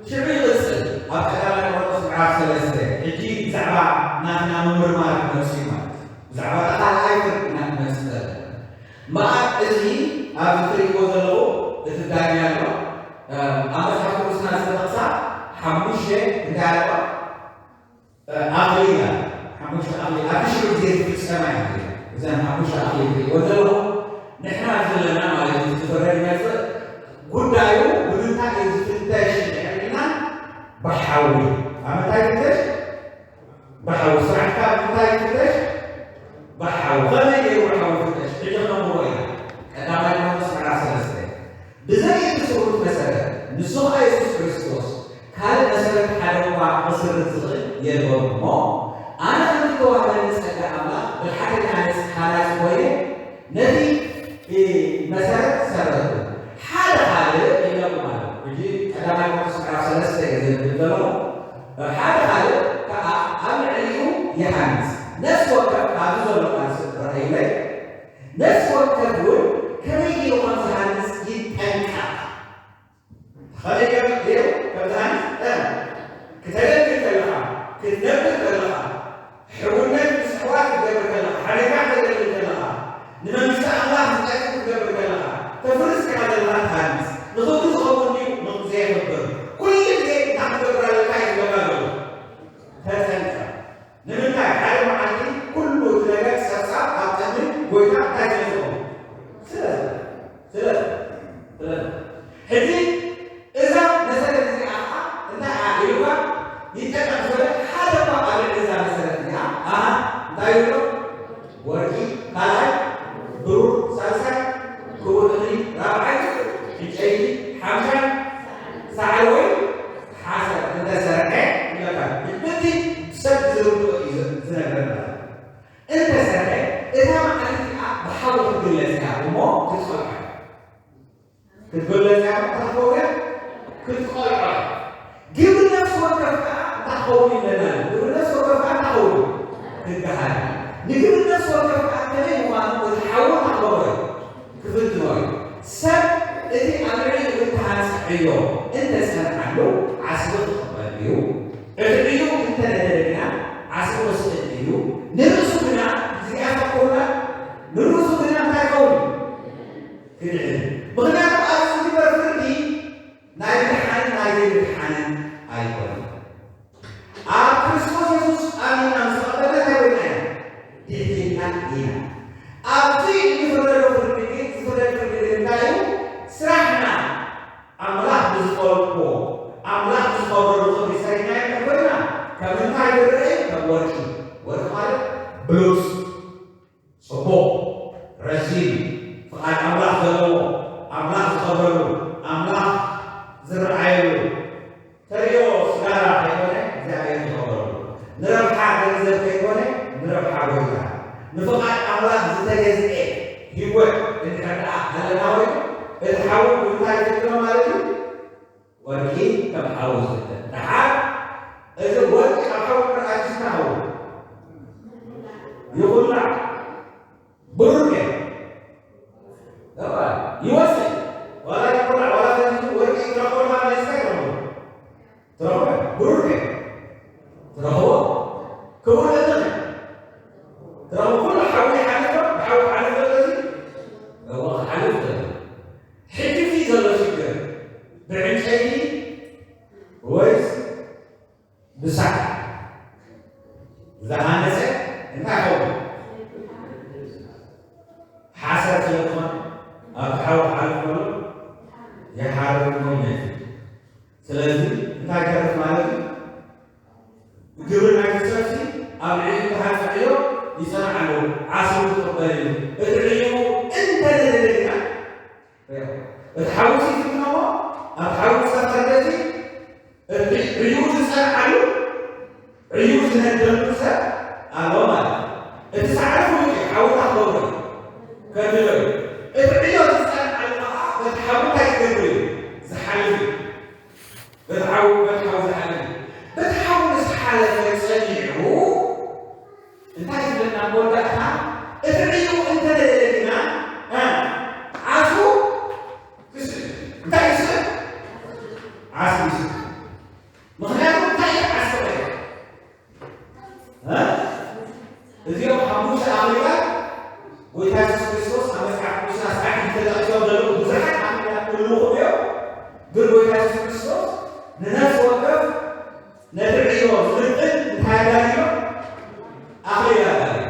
ሽዑ ይቕፅል ኣብ ቀዳማይ ቆሮንቶስ ምዕራፍ ሰለስተ። ሕጂ ብዛዕባ ናትና ምምርማር ክመፅእ እዩ ማለት እዩ። ብዛዕባ እቲ ካልኣይ ፍርዲ ኢና ክመፅእ ዘለና። እምበኣር እዚ ኣብዚ ትርእይዎ ዘለኹም እቲ ዳንያ ኣሎ። ኣብ መፅሓፍ ቅዱስና ዝተጠቕሳ ሓሙሽተ እንታይ ኣለዋ? ኣኽሊል፣ ሓሙሽተ ኣኽሊል ኣብቲ ሽዑ ግዜ ዝፍጸማ እየን። እዘን ሓሙሽተ ኣኽሊል ትርእይወን ዘለኹም ንሕና ዘለና ማለት እዩ። ዝፍረድ ይመጽእ። ጉዳዩ ብምንታይ እዩ ዝፍተሽ እንድሕር ኢልና ብሓዊ። ኣብ ምንታይ ይፍተሽ? ብሓዊ። ስራሕካ ብምንታይ ይፍተሽ? ብሓዊ። ከመይ ገይሩ ብሓዊ ይፍተሽ? ሕጂ ክነንብቦ ኢና። ቀዳማይ ጢሞቴዎስ ምዕራፍ ሰለስተ። ሕጂ እዛ መሰረት እዚኣ ከዓ እንታይ እያ ኢልዋ ይጠቀም ዝበለ ሓደ እኳ ኣብ ልዕሊ እዛ መሰረት እዚኣ ኣሃ እንታይ ይብሎ? ወርቂ፣ ካልኣይ ብሩር፣ ሳልሳይ ክቡር እምኒ፣ ራብዓይ ዕንጨይቲ፣ ሓምሻይ ሳዕሪ ወይ ሓሰር እንተሰርሐ ይብለካ። ምእንቲ ሰብ ዝርድኦ እዩ ዝነግረና። እንተሰርሐ እታ መዓልቲ እቲኣ ብሓዊ ክትግለጽ እያ እሞ ክትጸውዐ ክትበለጽ እያ፣ እንታይ ክትኸውን እያ? ክትቆልዖ። ግብሪ ነፍሲ ወከፍ ከኣ እንታይ ክኸውን እዩ ኢለና ኣሎ? ግብሪ ነፍሲ ወከፍ ከኣ እንታይ ክኸውን እዩ? ክገሃር እዩ። ንግብሪ ነፍሲ ወከፍ ከኣ ከመይ ምዃኑ እቲ ሓዊ እንታይ ክገብሮ እዩ? ክፍትኖ እዩ። ሰብ እቲ ኣብ ልዕሊኡ እተሃንጸ ዕዮ እንተ ጸንዓሉ ዓስቢ ክቕበል እዩ። እቲ ዕዮ እንተ ነደደ ግና ዓስቢ ክስእን እዩ። ንርእሱ ግና እዚኣ ፈቅሩላ ንርእሱ ግና እንታይ ክኸውን እዩ? ክድሕን። ምኽንያቱ ኣብዚ ዝግበር ፍርዲ ናይ ምድሓንን ናይ ዘይምድሓንን ኣይኮነን። ኣብ ክርስቶስ የሱስ ኣሚንና ምስ ተቐበልና እንታይ ኮይንና ኢና? ድሒንና ኢና። ኣብዚ እንፍረዶ ፍርዲ ግን፣ ዝፍረድ ፍርዲ ግን እንታይ እዩ? ስራሕና ኣምላኽ ብዝፈልጦ፣ ኣምላኽ ብዝኸብረሉ ክብሪ ሰሪሕናዮ እንድሕር ኮይንና፣ ከም እንታይ ዝረአ እዩ? ከም ወርቂ። ወርቂ ማለት ብሉጽ። ጽቡቕ፣ ረዚን፣ ፍቓድ ኣምላኽ ዘለዎ፣ ኣምላኽ ዝኸብረሉ፣ ኣምላኽ ዝረኣየሉ፣ ተርእዮ ስጋራ ከይኮነ እግዚኣብሔር ዝኸብረሉ፣ ንረብሓ ገንዘብ ከይኮነ ንረብሓ ጐይታ፣ ንፍቓድ ኣምላኽ ዝተገዝኤ ህይወት እንድሕር ደኣ ኣለና ኮይኑ፣ እቲ ሓዊ ብምንታይ ይፍትኖ ማለት እዩ? ወርቂ ከም ሓዊ ዝፍተን። ደሓር እዚ ወርቂ ኣብ ሓዊ ምርኣይ ዝስታኸው ይኹላዕ። ብሩር ከ? እዋ፣ ይወስድ። ዋላ ይኹላዕ፣ ዋላ ፈዚዙ ወርቂ ትረኽቦ ድማ መሊስካ ይረኽቦ። ትረኽቦ። ብሩር ከ? ትረኽቦ። ክቡር እምኒ ከ? ትረኽቦ። ኩሉ ሓዊ ይሓልፍ ዶ? ብሓዊ ክሓልፍ ዶ እዚ? እዋ፣ ክሓልፍ ዶ? ሕጂ እዚ ዘሎ ሽግር ብዕንጨይቲ ወይስ ብሳዕ ዝሃነጸ እንታይ ይኸውን? ሓሰር ስለ ዝኾነ ኣብቲ ሓዊ ክሓልፍ ከሎ ይሓርፍ እሞ ይነድድ። ስለዚ እንታይ ይተርፍ ማለት እዩ? ግብሪ ናይቲ ሰብሲ ኣብ ልዕሊኡ ዝተሃንጸ ዕዮ ይጸንዕ ኣሎ፣ ዓስቡ ክቕበል እዩ። እቲ ዕዮ እንተነደደ ግና፣ እቲ ሓዊ ይፍትኖ እሞ፣ ኣብቲ ሓዊ ዝተፈርደ እዚ፣ እቲ ዕዩ ዝጸንዓሉ፣ ዕዩ ዝነደሉ ሰብ ኣሎ ማለት እዩ። እቲ ሳዕሪ ፍሉጥ እዩ፣ ሓዊ እንታይ ክገብሮ እዩ? ከንድዶ እዩ። እቲ ዕዮ ዝጸንዓሉ ኸዓ በቲ ሓዊ እንታይ ክገብር እዩ? ዝሓልፍ እዩ። በቲ ሓዊ፣ በቲ ሓዊ ዝሓልፍ እዩ። በቲ ሓዊ ምስ ሓለፈ ጸኒዑ፣ እንታይ ዝብለና መወዳእታ? እቲ ዕዩ እንተነደደ ግና፣ እ፣ ዓስቡ ክስእ። እንታይ ይስእ? ዓስቡ ይስእ። ምኽንያቱ እንታይ እዩ ዓስቡ? እ? እዚኦም ሓሙሽተ ኣኽሊላት ጎይታ የሱስ ክርስቶስ ኣብ መጽሓፍ ቅዱስና ኣስራሕ ተጠቒሶም ዘለዉ ብዙሓት ኣኽሊላት ክህልዉኹም እዮም። ግን ጎይታ የሱስ ክርስቶስ ንነፍሲ ወከፍ ነቲ ዕዮ ዝምጥን እንታይ ኣዳልዮ? ኣኽሊል ኣዳልዮ።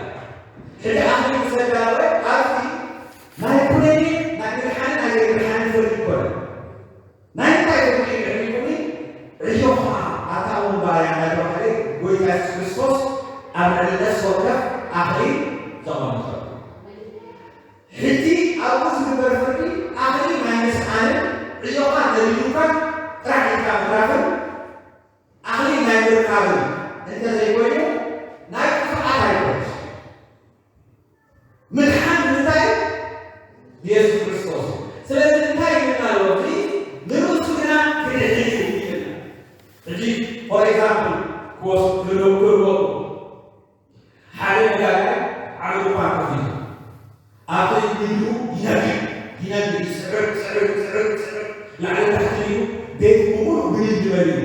ሕጂ ኣኽሊል ምስ ኣዳለወ ኣብቲ ናይ ኩነኔ ናይ ምድሓንን ናይ ዘይምድሓንን ፍርዲ ይኮነ። ናይ እንታይ ፍርዲ እዩ ድሕሪ ኩኒ? ዕዮኻ ኣታ እውን ባርያ እናተባህለ ጎይታ የሱስ ክርስቶስ ኣብ ልዕሊ ነፍሲ ወከፍ ኣኽሊል ዘቐመጠሉ። ሕጂ ኣብኡ ዝግበር ፍርዲ ኣኽሊል ናይ ምስኣንን ዕዮኻ ነዲዱካ ጥራሕ ኢልካ ምትራፍን ኣኽሊል ናይ ምርካብን እንተዘይኮይኑ ናይ ጥፍኣት ኣይኮነን። ምድሓን ንምንታይ? ብየሱስ ክርስቶስ። ስለዚ እንታይ ይብልና ኣሎ? እዚ ንርእሱ ግና ክድሕን እዩ ይብልና። ሕጂ for example ክወስድ ክህልው ክህልወኩም ሓደ ነጋዳይ ዓቢ ድኳን ከፊቱ ኣብቲ ንግዱ ይነግድ ይነግድ ይስዕር ይስዕር ይስዕር ይስዕር ላዕሊ ታሕቲ ኢሉ ቤት ብምሉእ ብንግዲ መሊኡ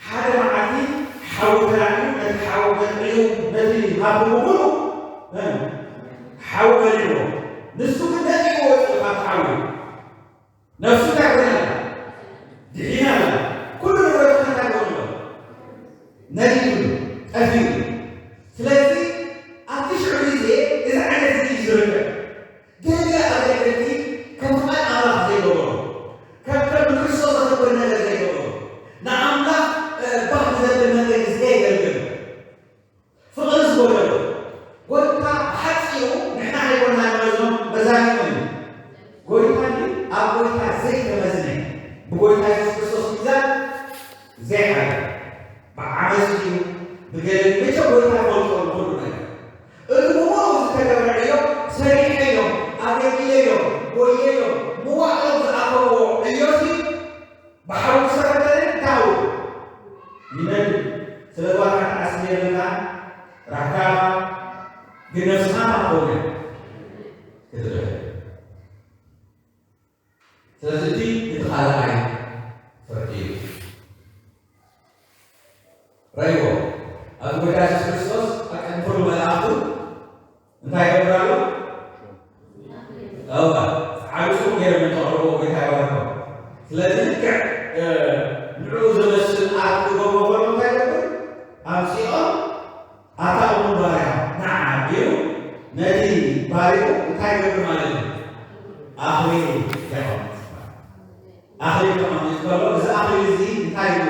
ሓደ መዓልቲ ሓዊ ተላዒሉ ነቲ ሓዊ ነቲ ዕዩ ነቲ ሃብቲ ብምሉእ እ፣ ሓዊ በሊዕዎ። ንሱ ግን ነጺግዎ ወጺኡ ካብቲ ሓዊ። ነፍሱ እንታይ ኮይና ኣላ? ድሒና ኣላ። ኩሉ ንብረቱ እንታይ ኮይኑ ኣሎ? ነዲዱ፣ ጠፊኡ። ስለዚ ኣብቲ ሽዑ ግዜ እዚ ዓይነት እዚ እዩ ዝርከብ። ገለ ኣገልገልቲ ከም ፍቓድ ኣምላኽ ዘይገብሩ ዘይተመዝነ፣ ብጎይታ የሱስ ክርስቶስ ሚዛን ዘይሓለ፣ ብዓመፅ እዩ፣ ብገለ መቸ ጎይታ ይፈልጦ ኣሎ ኩሉ ነገር። እቲ ብሙሉኡ ዝተገብረ ዕዮ ሰሪሐ እዮም፣ ኣገልግለ እዮም፣ ጎየ እዮም፣ መዋእሎም ዝኣተዎ ዕዮሲ ብሓዊ ዝተፈተነ እንታይ እዩ? ይነድ። ስለዚ ዋላ ሓንቲ ዓስቢ የብልካ፣ ራሕካ ግን ነብስኻ ታኾነ ክትብል። ስለዚ እቲ እቲ ካልኣይ ፍርዲ እዩ። ረእይዎ፣ ኣብዚ ጎይታ የሱስ ክርስቶስ ኣብ ቅድሚ ኩሉ መላእኽቱ እንታይ ይገብር ኣሎ? እዋ፣ ዓብሱ ገይሮም እንተቕርብዎ ጎይታ ይባርኮ። ስለዚ ልክዕ፣ እ፣ ንዕኡ ዝመስል ኣርት ክገብሮ ከሎ እንታይ ይገብር? ኣምጺኦም ኣታ እሙን ባርያ ንዓ ቢሉ ነቲ ባርያኡ እንታይ ይገብር ማለት እዩ? ኣኽሊል የቐምጥ። ኣኽሊል ከቐምጥ ከሎ እዚ ኣኽሊል እዚ እንታይ እዩ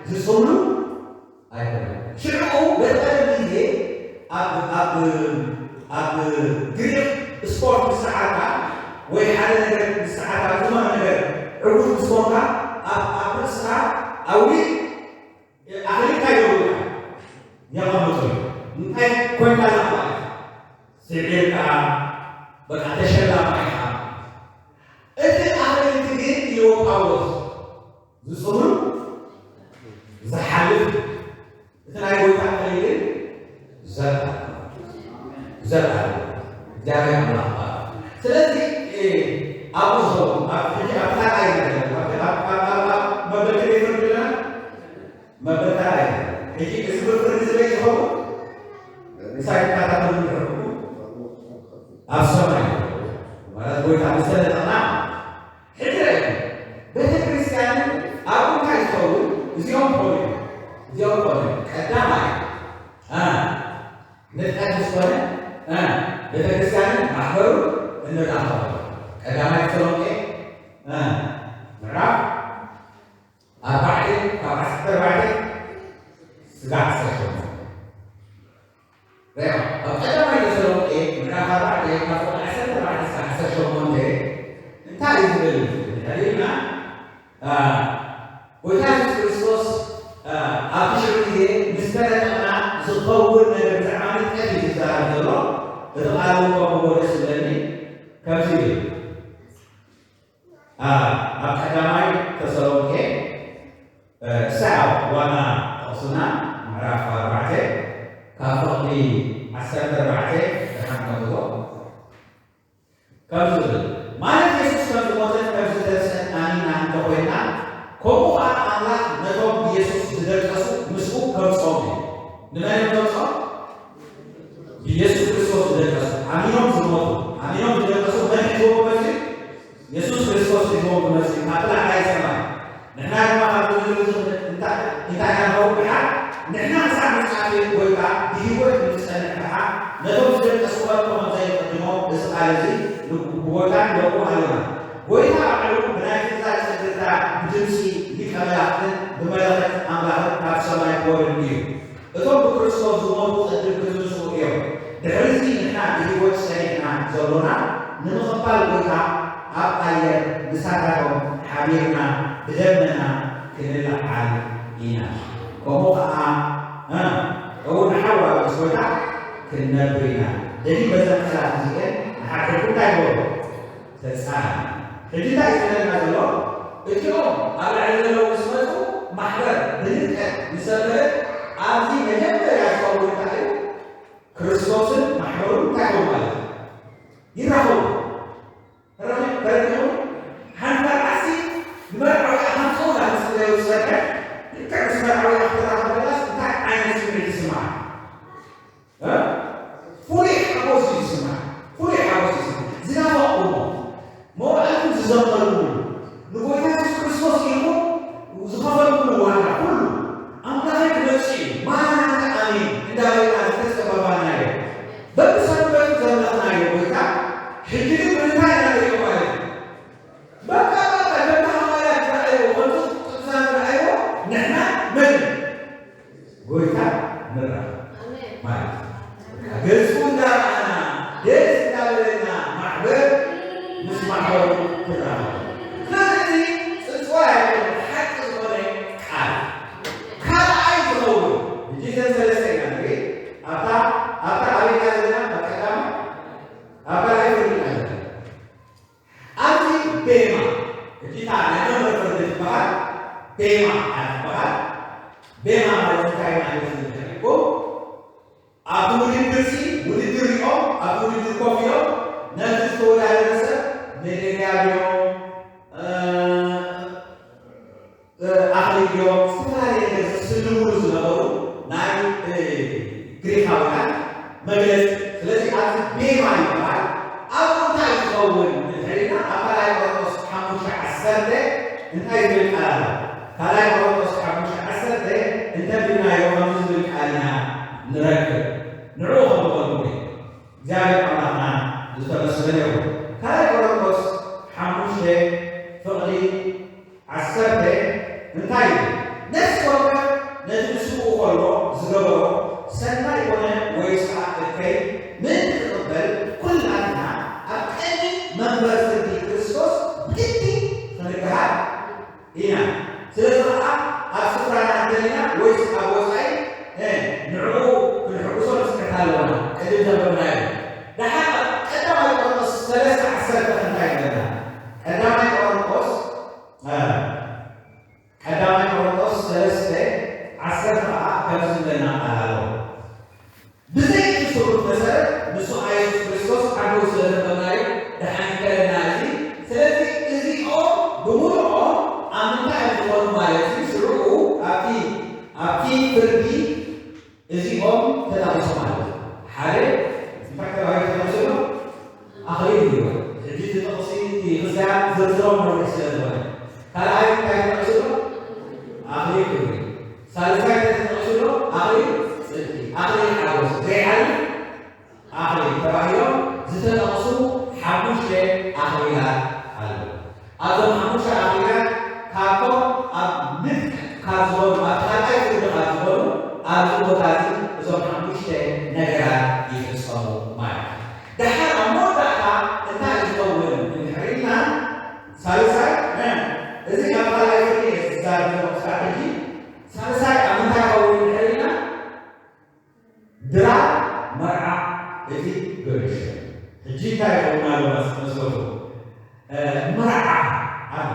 ዝስምሉ? ኣይኮነን። ሽዑ በቲ ቀደም ግዜ ኣብ፣ ኣብ፣ ኣብ ግሪኽ ስፖርት ምስ ሰዓርካ ወይ ሓደ ነገር ምስ ሰዓርካ፣ ዝኾነ ነገር ዕዉት ምስ ኮንካ ኣብ፣ ኣብ ርእስኻ ኣውሊዕ ኣኽሊል እንታይ ይገብሩልካ? የቐምጡ። እንታይ ኮንካ ኢኻ ማለት እዩ? ስዒርካ፣ በቃ ተሸላማይ ኢኻ። እቲ ኣኽሊል እቲ ግን ኢልዎ ጳውሎስ ዝጽምሉ ዝሓልፍ፣ እቲ ናይ ጎይታ ኣኽሊል ግን ዘልኣለማዊ፣ ዘልኣለማዊ። እግዚኣብሔር ኣምላኽ ይባረክ። ስለዚ፣ እ፣ ኣብኡ ዝኸውን፣ ኣብ፣ ሕጂ ኣብ ካልኣይ ነገር፣ ኣብ፣ ኣብ፣ ኣብ፣ ኣብ፣ ኣብ መበል ክንደይ ፍርዲ ኣለና? መበል ካልኣይ። ሕጂ እዚ ብፍርዲ ዝበይ ዝኸውን ምሳይ ትከታተሉ እንድሕር ኣብ ሰማይ ማለት ጎይታ ምስ ተነጠቕና ሕጂ ርኣዩ። ቤተ ክርስቲያን ኣብ እንታይ ዝኸውን እዚኦም ኮኑ እዮም። እዚኦም ኮኑ እዮም። ቀዳማይ፣ እ፣ ንጥቀት ምስ ኮነ፣ እ፣ ቤተ ክርስቲያንን ማሕበሩ እንራኸበሉ። ቀዳማይ ተሰሎንቄ፣ እ፣ ምዕራፍ ኣርባዕተ ካብ ዓሰርተ ኣርባዕተ ስጋዕ ዓሰርተ ሸሞንተ። ሪኣ፣ ኣብ ቀዳማይ ተሰሎንቄ ምዕራፍ ኣርባዕተ ካብ ቁጽሪ ዓሰርተ ኣርባዕተ ስጋዕ ዓሰርተ ሸሞንተ እንታይ እዩ ዝብል እንድሕር ኢልና፣ አ፣ ጎይታ የሱስ ክርስቶስ፣ አ፣ ኣብቲ ሽዑ ግዜ ምስ ተነጠቕና ዝኸውን ነገር ብዛዕባ ንጥቀት እዩ ዝዛረብ ዘሎ። እቲ ቃል እውን ከምኡ ደስ ዝብለኒ ከምዚ ይብል። አ፣ ኣብ ቀዳማይ ተሰሎንቄ፣ እ፣ ክሳብ ዋና ጥቕስና ምዕራፍ ኣርባዕተ ካብ ፍቕዲ ዓሰርተ ኣርባዕተ ደሓን ከምዝሎ ከምዚ ዝብል፣ ማለት የሱስ ከም ዝሞተን ከም ዝተንስአን ኣሚንና እንተኾይንና፣ ከምኡ ኸዓ ኣምላኽ ነቶም ብየሱስ ዝደቀሱ ምስኡ ከምጽኦም እዩ። ንመን እዮም ዘምጽኦም? ብየሱስ ክርስቶስ ዝደቀሱ፣ ኣሚኖም ዝሞቱ፣ ኣሚኖም ዝደቀሱ መን ሒዝዎም ክመጽእ እዩ? የሱስ ክርስቶስ ሒዝዎም ክመጽእ እዩ፣ ካብቲ ላዕላይ ሰማይ። ንሕና ድማ ካብዚ ምድሪ እዚ እንታ-፣ እንታይ ኢና ንኸውን ደሓር? ንሕና ክሳዕ ምጽኣት ጎይታ ብህይወት ንጸንሕ ደሓር፣ ነቶም ዝደቀሱ ከቶ ከም ዘይንቕድሞም እዚ ቃል እዚ ንጎይታ ንለቁ ኣለና። ጎይታ ባዕሉ ብናይ ፍርዳ ጽግርታ ብድምጺ ሊቀ መላእኽትን ብመለኸት ኣምላኽን ካብ ሰማይ ክወርድ እዩ። እቶም ብክርስቶስ ዝሞቱ ቅድም ክትንስኡ እዮም። ድሕሪዚ ንሕና ብህይወት ጸኒሕና ዘሎና ንምቕባል ጎይታ ኣብ ኣየር ምሳታቶም ሓቢርና ብደመና ክንለዓል ኢና። ከምኡ ኸዓ፣ እ፣ እውን ንሓዋሩ ምስ ጎይታ ክንነብር ኢና። ደጊም በዘን ቃላት እዚኤን ንሓድሕድኩም እንታይ ግበሩ? ተጻረ። ሕጂ እንታይ እዩ ዝብለና ዘሎ? እቲኦም ኣብ ላዕሊ ዘለዉ ምስ መጹ ማሕበር ብንጥቀት ምስ ዘበለ ኣብዚ መጀመርያ ዝኸውን እንታይ እዩ? ክርስቶስን ማሕበሩን እንታይ ይኸውን ማለት እዩ? ይራኸቡ። ተረኺ-፣ ተረዲኹም? ሓንቲ መርዓሲ ንመርዓዊ ኣኻምፀው ናብ ዝፅለዩ ዝሰርሐ ልክዕ ምስ መርዓዊ ክትራኸብ ከላስ እንታይ ዓይነት ስምዒት ይስምዓ? እ? ፍሉይ ሓጎስ እዩ ዝስምዓ። ፍሉይ ሓጎስ እዩ ዝስምዓ። ዝናፈቕኩሞ፣ መዋዕልኩም ዝዘመርኩምሉ፣ ንጎይታ የሱስ ክርስቶስ ኢልኩም ዝኸፈልኩምሉ ዋጋ ኩሉ፣ ኣምላኸይ ክመጽእ እዩ፣ ማራናታ ኣሜን እንዳበልና ዝተጸበባናዮ፣ በብሰንበቱ ዘምለኽናዮ ጎይታ፣ ሕጂ ግን ብምንታይ ኢና ንሪኦ ማለት እዩ? በቃ፣ በቃ፣ ከምቲ ሃዋርያት ዝረኣይዎ፣ ከምቲ ቅዱሳን ዝረኣይዎ፣ ንሕና መን ጎይታ ንራኸብ ኣሜን። ማለት እዩ። ገጹ እንዳረኣና፣ ደስ እንዳበለና፣ ማሕበር ምስ ማሕበሩ ትራኸብ። ስለዚ ሕጂ እታ ናይ መንበር ፍርዲ ትበሃል ቤማ እያ ትበሃል። ቤማ ማለት እንታይ ማለት እዩ ኢልኩም ኣብቲ ውድድር ሲ ውድድር ሪኦም ኣብቲ ውድድር ኮፍ ኢሎም ነቲ ዝተወዳደረ ሰብ ሜዳልያ ድዮም ኣኽሊል ድዮም ዝተፈላለየ ነገር ዝስልምሉ ዝነበሩ ናይ ግሪኻውያን መግለፂ። ስለዚ ኣብዚ ቤማ ይበሃል። ኣብኡ እንታይ ዝኸውን እንድሕር ኢልና ኣብ ካልኣይ ቆሮንቶስ ሓሙሽተ ዓሰርተ እንታይ ዝብል ቃል ኣሎ? ካልኣይ ቆሮንቶስ ሓሙሽተ ዓሰርተ እንተንቢብናዮ ከምዚ ዝብል ቃል ኢና ንረክብ። ንዕኡ ከም ዝበልኩ እግዚኣብሔር ኣምላኽና ዝተመስገነ ይኹን። ካልኣይ ቆሮንቶስ ሓሙሽተ ፍቕዲ ዓሰርተ እንታይ እዩ? ነፍሲ ወከፍ ነቲ ንስውኡ ከሎ ዝገበሮ ሰናይ ኮነ ወይስ ከዓ እከይ ምእንቲ ክቕበል ኩላትና ኣብ ቅድሚ መንበር ፍርዲ ክርስቶስ ብግዲ ክንገሃር ኢና። ስለዚ ከዓ ኣብ ስፍራና እንተሊና ወይስ ኣብ ወፃኢ ንዕኡ ክንሕጉሶ ንስሕት ኣለና። ቅድም ዘንበብናዮ ደሓር ኣብ ቀዳማይ ቆሮንቶስ ሰለስተ ዓሰርተ እንታይ ይብለና? ቀዳማይ ቆሮንቶስ ቀዳማይ ቆሮንቶስ ሰለስተ ዓሰርተ ከዓ ከምዚ ዝብለና ቃል ኣሎ። ብዘይ እቲ ስሩት መሰረት ንሱ የሱስ ክርስቶስ ዓዱ ስለ ዘንበብናዮ ደሓን ይከለና እዚ። ስለዚ እዚኦም ብምሉኦም ኣብ ምንታይ እዮም ዝኾኑ ማለት እዩ? ሽዑ ኣብቲ ኣብቲ ፍርዲ እዚኦም ተጠቒሶም ኣለዉ። ሓደ እንታይ ተባሂሉ ተጠቒሱ ኣሎ? ኣኽሊል እዩ። ሕጂ እቲ ጥቕሲ እቲ ክስታይ ዝርዝሮም ነዊሕ ስለ ዝኾነ ካልኣይ እንታይ ተጠቒሱ ኣሎ? ኣኽሊል ክብሪ። ሳልሳይ እንታይ ተጠቒሱ ኣሎ? ኣኽሊል ጽድቂ፣ ኣኽሊል ሓጎስ፣ ዘይሓልፍ ኣኽሊል ተባሂሎም ዝተጠቕሱ ሓሙሽተ ኣኽሊላት ኣለዉ። ኣብዞም ሓሙሽተ ኣኽሊላት ካብቶም ኣብ ምድቂ ካብ ዝኾኑ ኣብ ካልኣይ ፍርዲ ካብ ዝኾኑ ኣብዚ ቦታ እዚ እዞም ሓሙሽተ ነገራት ይፍጸሙ ማለት እዩ። ደሓር ኣብ መወዳእታ እንታይ ዝኸውን እንድሕር ኢልና ሳልሳይ እዚ ኣብ ካልኣይ ፍርዲ እየ ዝዛረብ ዘለኹ ክሳብ ሕጂ ሳልሳይ ኣብ ምንታይ ይኸውን እንድሕር ኢልና ድራር መርዓ እቲ ገርሽ ሕጂ እንታይ ይኸውን ኣሎ መስለቱ መርዓ ኣለ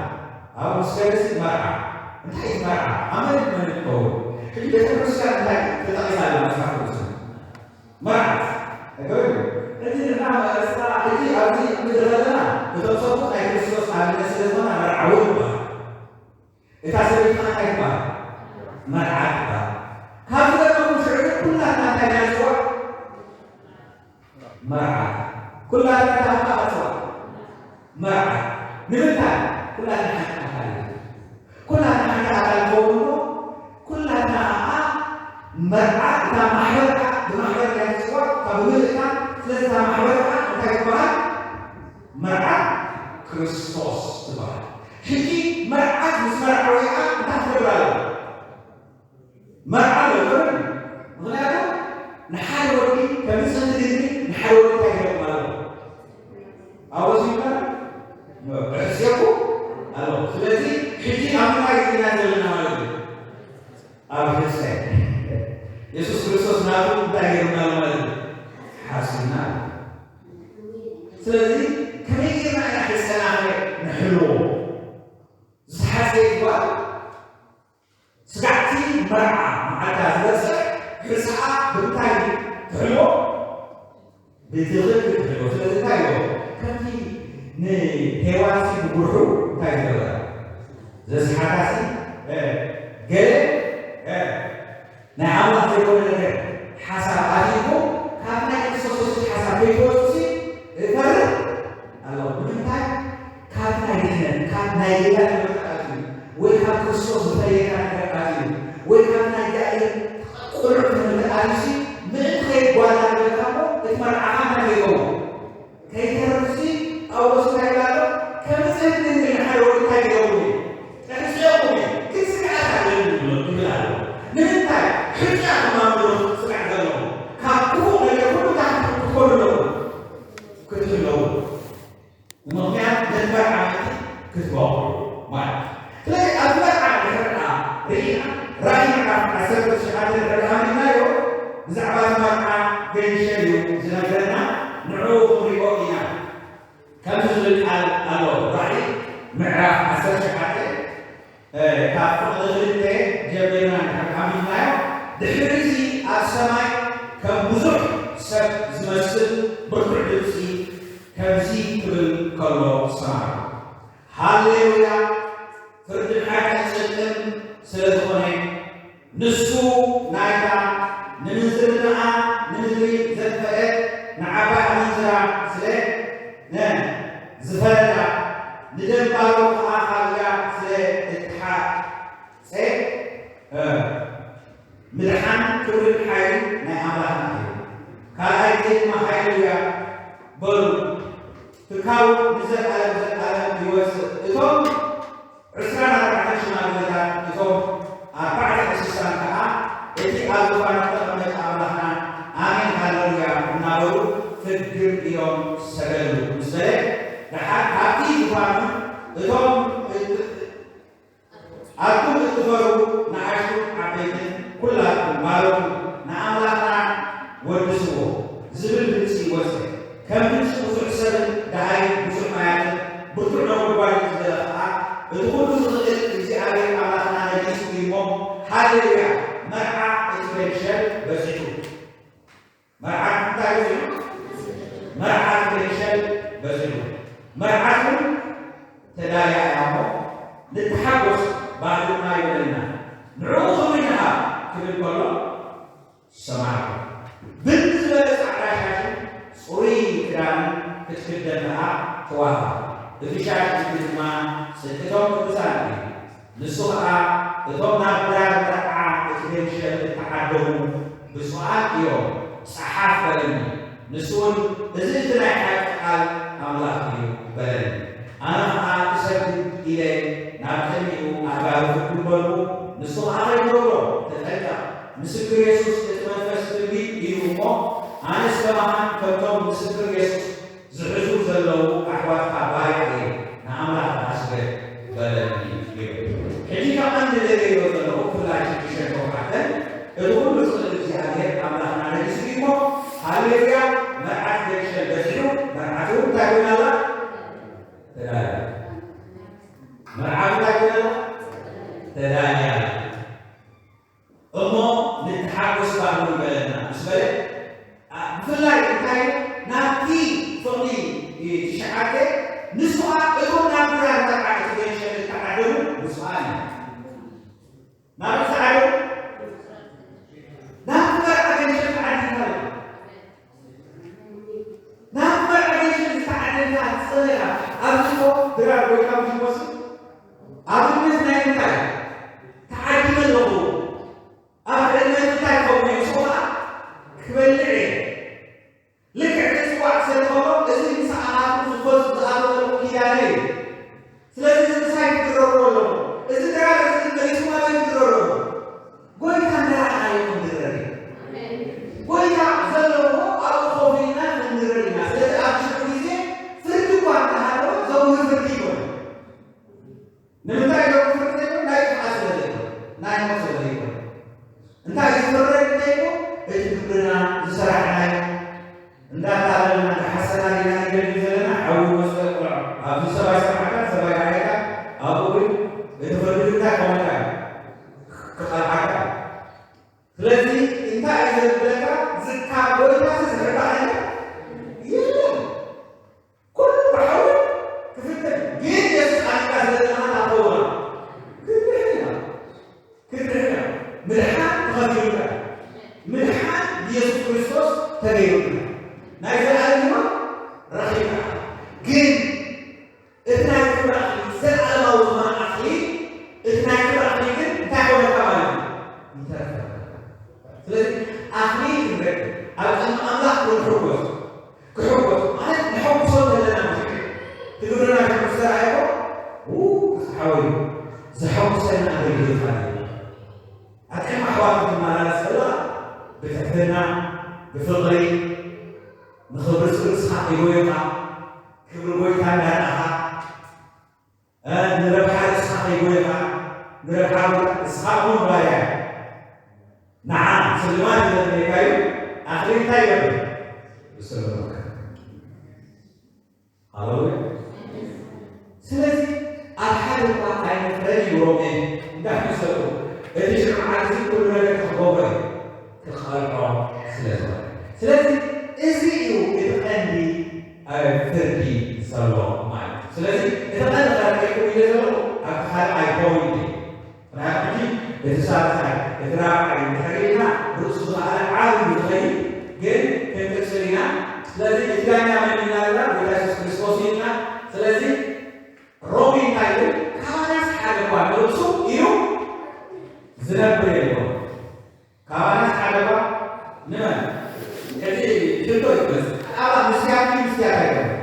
ኣብ ምስ ገርሲ መርዓ እንታይ እዩ መርዓ ኣመን መን ይኸውን ሕጂ ቤተክርስትያን እንታይ ተጠቂሳ ኣለ መጽሓፍ ቅዱስ መርዓ እገበሉ ሕጂ ንሕና መርሳ ሕጂ ኣብዚ ምድሪ ዘለና እቶም ሰብኡት ናይ ክርስቶስ ኣብነት ስለ ዝኾና መርዓ እውን ይበሃል እታ ሰበይቲ ከዓ እንታይ ትበሃል? መርዓት ትበሃል። ካብ ዝገርመኩም ሽዑ ግን ኩላትና እንታይ ኢና ንፅዋዕ? መርዓት። ኩላትና እንታይ ኢና ንፅዋዕ? መርዓት። ንምንታይ? ኩላትና ሓንቲ ኣካል ኢና። ኩላትና ሓንቲ ኣካል ንኸውን እሞ ኩላትና ከዓ መርዓት እታ ማሕበር ከዓ ብማሕበር እያ ትፅዋዕ ካብ ብምልእታ ስለዚ እታ ማሕበር ከዓ እንታይ ትበሃል? መርዓት ክርስቶስ ትበሃል። ሕጂ መርዓት ምስ መርዓዊ ከዓ እንታይ ክገብር ኣለዎ? መርዓ ኣለዎ። ምኽንያቱ ንሓደ ወዲ ከም ንጽሕቲ ድንግል ንሓደ ወዲ እንታይ ክገብር ኣለዎ? ኣወሲንካ እሕስየኩ ኣለዎ። ስለዚ ሕጂ ኣብ ምንታይ ኢና ዘለና ማለት እዩ? ኣብ ሕጸ የሱስ ክርስቶስ ናቱ እንታይ ገይሩና ኣሎ ማለት እዩ? ሓሲና። ስለዚ ከመይ ጌርና ኢና ሕጸና ንሕልዎ? ዝተሓጸየ ጓል ስጋዕቲ መርዓ መዓልታ ዝበጽሕ ሕጸኣ ብምንታይ ትሕልዎ? ብትኽክል ትሕልዎ። ስለዚ እንታይ ይብሎ? ከምቲ ንሄዋንሲ ብጉርሑ እንታይ ዝገበራ? ዘስሓታሲ ገለ ናይ ኣምላኽ ዘይኮነ ነገር ሓሳብ ኣትይኩም ካብ ናይ ክርስቶስ የሱስ ሓሳብ ከይትወፁ ሲ እፈርህ ኣለኹ። ንምንታይ? ካብ ናይ ድሕነት ካብ ናይ ሌላ ነገር ኣትዩ ወይ ካብ ክርስቶስ ዝፈለየካ ነገር ኣትዩ ወይ ካብ ናይ እግዚኣብሔር ቁኑዕ ትምህርቲ ኣትዩ ሲ ምእንቲ ከይጓዳ ንበልካ እሞ እቲ መርዓኻ እንታይ ከይኸውን ከይተርፍሲ ጳውሎስ እንታይ ይብል ኣሎ? ከምዚ ንድንግል ንሓደ ወዲ እንታይ ይገብሩ እዩ? ተሕጽዮኩም እዩ። ግን ስግኣት ኣለኒ ይብሎ ይብል ኣሎ። ንምንታይ? ሕጹያ ከማምሮ ስግኣት ዘለዎ ካብ ክፉእ ነገር ኩሉ እንታይ ክትኮኑ ኣለዎ? ክትሕለዉ። ንምኽንያት ነቲ መርዓ ምእንቲ ክትበቕዑ ማለት እዩ። ስለዚ ኣብዚ መርዓ ድሕርና ርኢና ራእይ ምዕራፍ ዓሰርተ ትሽዓተ ድሕሪ ኣሚናዮ ብዛዕባ እቲ መርዓ ገንሸል እዩ ዝነግረና ንዕኡ ክንሪኦ ኢና። ከምዚ ዝብል ቃል ኣሎ ራእይ ምዕራፍ ሸሓተ ካብ ፍቕዲ ክልተ ጀሚርና እንድሕር ሓሚምናዮ፣ ድሕሪ እዚ ኣብ ሰማይ ከም ብዙሕ ሰብ ዝመስል ብርቱዕ ድምፂ ከምዚ ክብል ከሎ ሰማዕኩ። ሃሌሉያ! ፍርድን ሓቅን ጽድቅን ስለ ዝኾነ፣ ንሱ ናይታ ንምንዝርናኣ ንምድሪ ዘጥፈአት ንዓባይ ኣመንዝራ ስለ ነ ዝፈረዳ፣ ንደንባሮ ከኣ ካብ ኢዳ ስለ እትሓጽ፣ እ፣ ምድሓን ክብርን ሓይልን ናይ ኣምላኽና እዩ። ካልኣይ ግዜ ድማ፣ ሃሌሉያ በሉ፣ ትካው ንዘለኣለም ዘለኣለም ይወጽእ። እቶም ዕስራን ኣርባዕተን ሽማግለታት፣ እቶም ኣርባዕተ እንስሳን ከኣ እቲ ኣብ ዙፋን እተቐመጠ ኣምላኽና ኣሜን ሃሌሉያ እናበሉ ፍግም ኢሎም ሰገዱ። ምስ በለ፣ ደሓር ካብቲ ዙፋኑ እቶም እት-፣ ኣቱም እትፈርሁ ንኣሽቱን ዓበይትን ኩላትኩም ማለቱ ንኣምላኽና ወድስዎ ዝብል ድምጺ ወጸ። ከም ድምጺ ብዙሕ ሰብን ደሃይ ብዙሕ ማያትን ብርቱዕ ነጎድጓድን ዝበለ ኸኣ፣ እቲ ኹሉ ዝኽእል እግዚኣብሔር ኣምላኽና ነጊሱ እዩ እሞ፣ ሃሌሉያ! መርዓ እቲ ቤንሸል በጺሑ። መርዓት እንታይ በጺሑ? መርዓት ቤንሸል በጺሑ። መርዓት እውን ተዳልያ እያ እሞ፣ ንተሓጎስ ባህልና ይበለና። ንዕኡ ክብሪ ንሃብ ክብል ከሎ፣ ሰማዕኩ። ብን ዝበለ ጻዕዳ ሻሽን ጽሩይ ክዳንን ክትክደን ከኣ ተዋህባ። እቲ ሻሽ እቲ ድማ ጽድቂ እቶም ቅዱሳን እዩ። ንሱ ኸኣ፣ እቶም ናብ ድራር መርዓ እቲ ቤንሸል እተዓደሙ ብፁዓን እዮም፣ ጸሓፍ በለኒ። ንሱ እውን፣ እዚ እቲ ናይ ሓቂ ቃል ኣምላኽ እዩ በለኒ። ኣነ ኸኣ ክሰግድ ኢለ ናብ ቅድሚኡ ኣእጋሩ ፍግም በልኩ። ንሱ ኸኣ ከይትገብሮ ተጠንቀቕ። ምስክር የሱስ እቲ መንፈስ ትንቢት እዩ እሞ፣ ኣነስ ከማኻን ከምቶም ምስክር የሱስ ዝሕዙ ዘለዉ ኣሕዋትካ ባርያ እየ፣ ንኣምላኽ ከኣ ስገድ በለኒ ይብል። ሕጂ ካብ ቀንዲ ደልየዮ ዘለኹ ብፍላይ ሽዱሽተን ሸውዓተን፣ እቲ ኩሉ ዝኽእል እግዚኣብሔር ኣምላኽና ነጊሱ እዩ እሞ፣ ሃሌሉያ፣ መርዓት ቤንሸል በጺሑ፣ መርዓት እውን እንታይ ኮይና ኣላ? ተዳልያ። መርዓት እንታይ ኮይና ኣላ? ተዳልያ። እሞ ንተሓጎስ ባህሉ ይበለና ምስ በለ፣ ኣ፣ ብፍላይ እንታይ ናብቲ ፍቕዲ ትሽዓተ ንሱ ኸኣ እቶም ናብ ድራር መርዓ እቲ ቤንሸል ዝተዓደሙ ብፁዓን እዮም። ናበይ ዝተዓደሙ? ናብቲ መርዓ ቤንሸል ተዓዲምካ ኣለኻ። ናብቲ መርዓ ቤንሸል ዝተዓደምካ ትጸበኻ ኣብዚ እኮ ድራር ወይ ካብ ዝወስድ ኣብነት ናይ ምንታይ ተዓዲመ ኣለኹ? ኣብ ዕድመ እንታይ ክኸውን እዩ? ንሱ ኸኣ ክበልዕ እየ። ልክዕ እቲ ጽዋዕ ክሰቲ ከሎ፣ እዚ ምሳኻ ዝፈስ-፣ ዝኣትዎ ዘለኹ ኪዳነይ እዩ። ስለዚ እዚ ምሳይ ትድረርዎ ኣለኹ። እዚ ድራር እዚ ግን መሊስኩም ኣበይ ትድረርዎ? ጎይታ እንዳረኣየ ክንድረር እዩ። ጎይታ ዘለዎ ኣብኡ ኮፍ ኢልና ክንድረር ኢና። ስለዚ ኣብ ሽዑ ግዜ ፍርዲ እኳ እንተሃለወ ዘውህድ ፍርዲ ይኮነ። ንምንታይ ኢሎም ክፍርድ ዘይኮነ? ናይ ጥፍኣት ስለ ዘይኮነ፣ ናይ ሞት ስለ ዘይኮነ። እንታይ እዩ ዝፍረድ እንተይኮ? እቲ ግብርና ዝሰራሕናዮ፣ እንዳታለልና፣ እንዳሓሰና ዲና ንገድል ዘለና? ሓዊ ይወፅእ ቆልዖ። ኣብዚ ሰብኣይ ሰማዕካ፣ ሰብኣይ ረኣየካ፣ ኣብኡ ግን እቲ ፍርዲ ግን እንታይ ክኾነካ እዩ? ክቐልዓካ እዩ። ስለዚ እንታይ እዩ ዘብለካ? ዝካ ጎይታ ዝርዳእ ነገር የለን። ኩሉ ብሓዊ ክፍተን። ግን የሱስ ኣንካ ስለ ዝመሃና ተውራ። ክንድሕን ኢና። ክንድሕን ኢና። ምድሓን ተኸፊሉካ። ምድሓን ብየሱስ ክርስቶስ ተገይሩልና። ናይ ዘለኣለም ህይወት ረኺብካ። ግን እቲ ናይ ክብሪ ኣኽሊል፣ ዘለኣለማዊ ዝኾነ ኣኽሊል፣ እቲ ናይ ክብሪ ኣኽሊል ግን እንታይ ኮነካ ማለት እዩ? ይተርፈካ። ስለዚ ኣኽሊል ክንረክብ፣ ኣብ ቅድሚ ኣምላኽ ክንሕጎስ፣ ክሕጎስ ማለት ነሐጉሶ ዘለና ምሽክር፣ እቲ ግብርና ሕጉስ ተራእየኮ፣ ው፣ ክስሓወይ፣ ዘሐጉሰና ኣገልግሎት ኣሎ። ኣብ ቅድሚ ኣሕዋት ክትመላለስ ከለኻ፣ ብትሕትና፣ ብፍቕሪ፣ ንኽብሪ ስም ንስኻ ከይጎየኻ፣ ክብሪ ጎይታ እንዳረኣኻ፣ እ፣ ንረብሓ ርእስኻ ከይጎየኻ፣ ንረብሓ ጎይታ፣ ንስኻ እኹል ባርያ። ንዓ ስልማት ይደልየካ እዩ፣ ኣኽሊል እንታይ ይገብር? ይስልመካ። ሃሌሉያ። ስለዚ ኣብ ሓደ እኳ ኣይንፍረድ እዩ ሮሜ እንዳመሰሉ፣ እቲ ሽዑ መዓልቲ ኩሉ ነገር ክገብሮ እዩ፣ ክቐልዖ ስለ ዝኾነ። ስለዚ እዚ እዩ እቲ ቀንዲ፣ እ፣ ፍርዲ ዘሎ ማለት እዩ። ስለዚ እቲ ቀንዲ ከረድኤኩም ኢለ ዘለኹ ኣብቲ ካልኣይ ፖይንት እዩ። ምክንያቱ ሕጂ እቲ ሳልሳይ፣ እቲ ራብዓይ እንድሕር ኢልና ርእሱ ዝኸኣለ ዓቢ እዩ ዝኸይድ፣ ግን ክንቅጽል ኢና። ስለዚ እቲ ዳኛ መን ኢና ኢልና? ጎይታ የሱስ ክርስቶስ እዩ ኢልና። ስለዚ ሮሜ እንታይ ይብል? ካባናስ ሓደ እኳ ንርእሱ ኢሉ ዝነብር የልቦን። ካባናስ ሓደ እኳ ንመን? ሕጂ ሕቶ ይመጽእ። ኣባ ምስያት እዩ፣ ምስያት ኣይኮነን።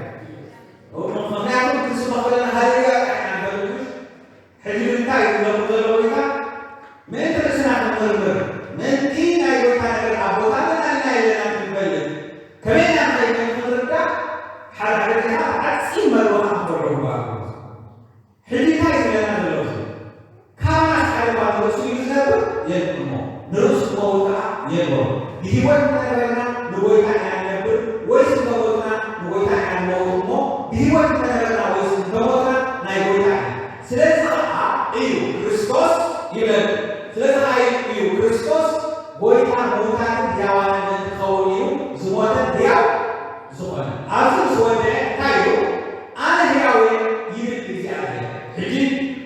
ምኽንያቱ ክንስበኽ ከለና ሃሌሉያ ጥራሕ ኢና ንፈልጥ። ሕጂ ንምንታይ እዩ ዝነብር ዘሎ ጎይታ? ምእንቲ ርእስና ክንምርምር፣ ምእንቲ ናይ ጎይታ ነገር ኣብ ቦታ ኣለና ኢና የለናን ክንፈልጥ፣ ከመይ ኢና ንኸይድ ክንርዳእ፣ ሓደ ሓደ ግዜኻ ዓጺም መርበኻ ክትገብሮ ይግባእ። ሕጂ እንታይ እዩ ዝብለና ዘሎ? ካባናስ ሓደ እኳ ንርእሱ እዩ ዝነብር የለን እሞ፣ ንርእሱ ዝመውት ከኣ የልቦን። ብህይወት እንተነበርና ንጎይታ ኢና ንነብር፣ ወይስ እንተሞትና ንጎይታ ኢና ንመውት እሞ፣ ብህይወት እንተነበርና ወይስ እንተሞትና ናይ ጎይታ ኢና። ስለዚ ኸዓ እዩ ክርስቶስ ይብለና። ስለዚ ኸዓ እዩ ክርስቶስ ጎይታ ምዉታትን ህያዋንን ምእንቲ ክኸውን እዩ ዝሞተን ህያው ዝኾነ። ኣብዚ ምስ ወደአ እንታይ ኢሉ? ኣነ ህያው እየ ይብል እግዚኣብሔር። ሕጂ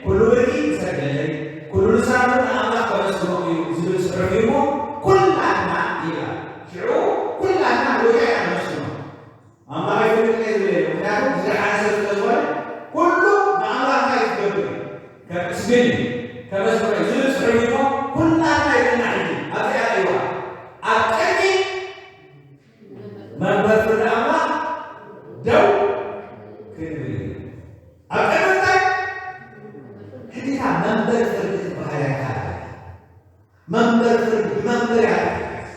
ኩሉ ብርኪ ክሰግደለይ፣ ኩሉ ልሳን እውን ንኣምላኽ ከመስግኖ እዩ ዝብል ጽሑፍ እዩ እሞ፣ ኩላትና ይብላ። ሽዑ ኩላትና ንጎይታ ኢና ነመስግኖ። ኣምላኽ ኣይፈልጥን እየ ዝብል የለን። ምኽንያቱ ዝደሓነ ሰብ ስለ ዝኾነ ኩሉ ንኣምላኽ እንታይ እዩ ዝገብር እዩ? ከመስግን እዩ፣ ከመስግኖ እዩ ዝብል ጽሑፍ እዩ እሞ፣ ኩላትና ይብለና። ሕጂ ኣብዚኣ እዋ ኣብ ቅድሚ መንበር ፍርዲ ኣምላኽ ደው ክንብል ኢና። ኣብ ቅድሚ እንታይ? ሕጂ እታ መንበር ፍርዲ ትበሃል እያ ካልኣይ። መንበር ፍርዲ ብመንበር እያ ትጥቀስ፣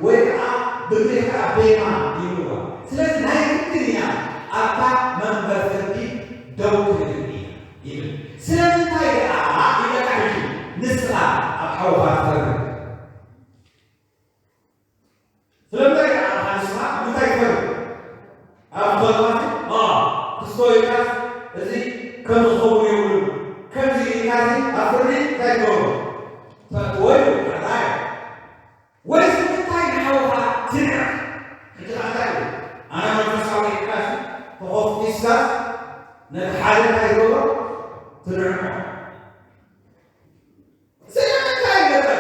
ወይ ከዓ ብግሪኽ ከዓ ቤማ ይብልዋ። ስለዚ ናይ ግድን ኢና ኣብታ መንበር ፍርዲ ደው ክንብል ኢና ይብል። ስለምንታይ ደኣ ኢለካ ሕጂ ንስኻ ኣብ ሓውኻ ትፈርድ? ስለምንታይ ደኣ ንስኻ ንምንታይ ትፈርድ? ኣብ ዘለኻሲ፣ ኣ፣ ክስቶ ኢልካስ፣ እዚ ከም ዝኸውን የብሉን። ከምዚ ኢልካሲ ኣብ ፍርዲ እንታይ ትገብሮ? ተእትዎ እዩ፣ ሓራይ። ወይስ ንምንታይ ንሓውኻ ትንዕቕ? ሕጂ ኸኣ እንታይ እዩ? ኣነ መንፈሳዊ ኢልካሲ፣ ተኾፊስካስ፣ ነቲ ሓደ እንታይ ትገብሮ? ትንዕቆ። ስለምንታይ ይገበር?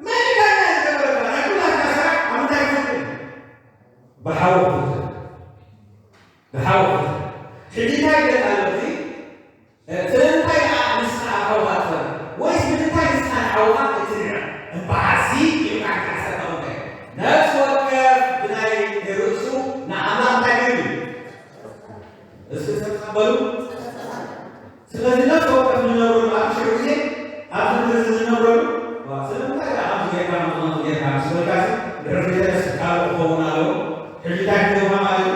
መን እዩ ዳኛ ዝገበረካ? ናይ ኩላትና ስራሕ ኣብ ምንታይ ይፍትን? ብሓዊ ክፍትን። ብሓዊ ክፍትን። ሕጂ እንታይ ይብል ኣሎ እዚ? እ፣ ስለምንታይ ደኣ ንስኻ ኣብ ሓውኻ ትፈርድ? ወይስ ንምንታይ ንስኻ ንሓውኻ እትንዕቕ? እምበኣርሲ ኢልካ ክትሓሰብ ከኣ እንታይ? ነፍሲ ወከፍ ብናይ ርእሱ ንኣምላኽ እንታይ ገይሩ እዩ? እስኪ ተቐበሉ። ስለዚ ነፍሲ ወከፍ ንነብረሉ ኣብ ሽዑ ግዜ፣ ኣብዚ ምድሪ እዚ ንነብረሉ፣ ዋ፣ ስለምንታይ ደኣ ከምዚ ጌርካ፣ ከምዚ፣ ከምዚ ጌርካ ምስ በልካሲ፣ ድሕሪ ዘይተነስእ ካልእ ክኸውን ኣለዎ። ሕጂ እንታይ ክትህባ ማለት እዩ?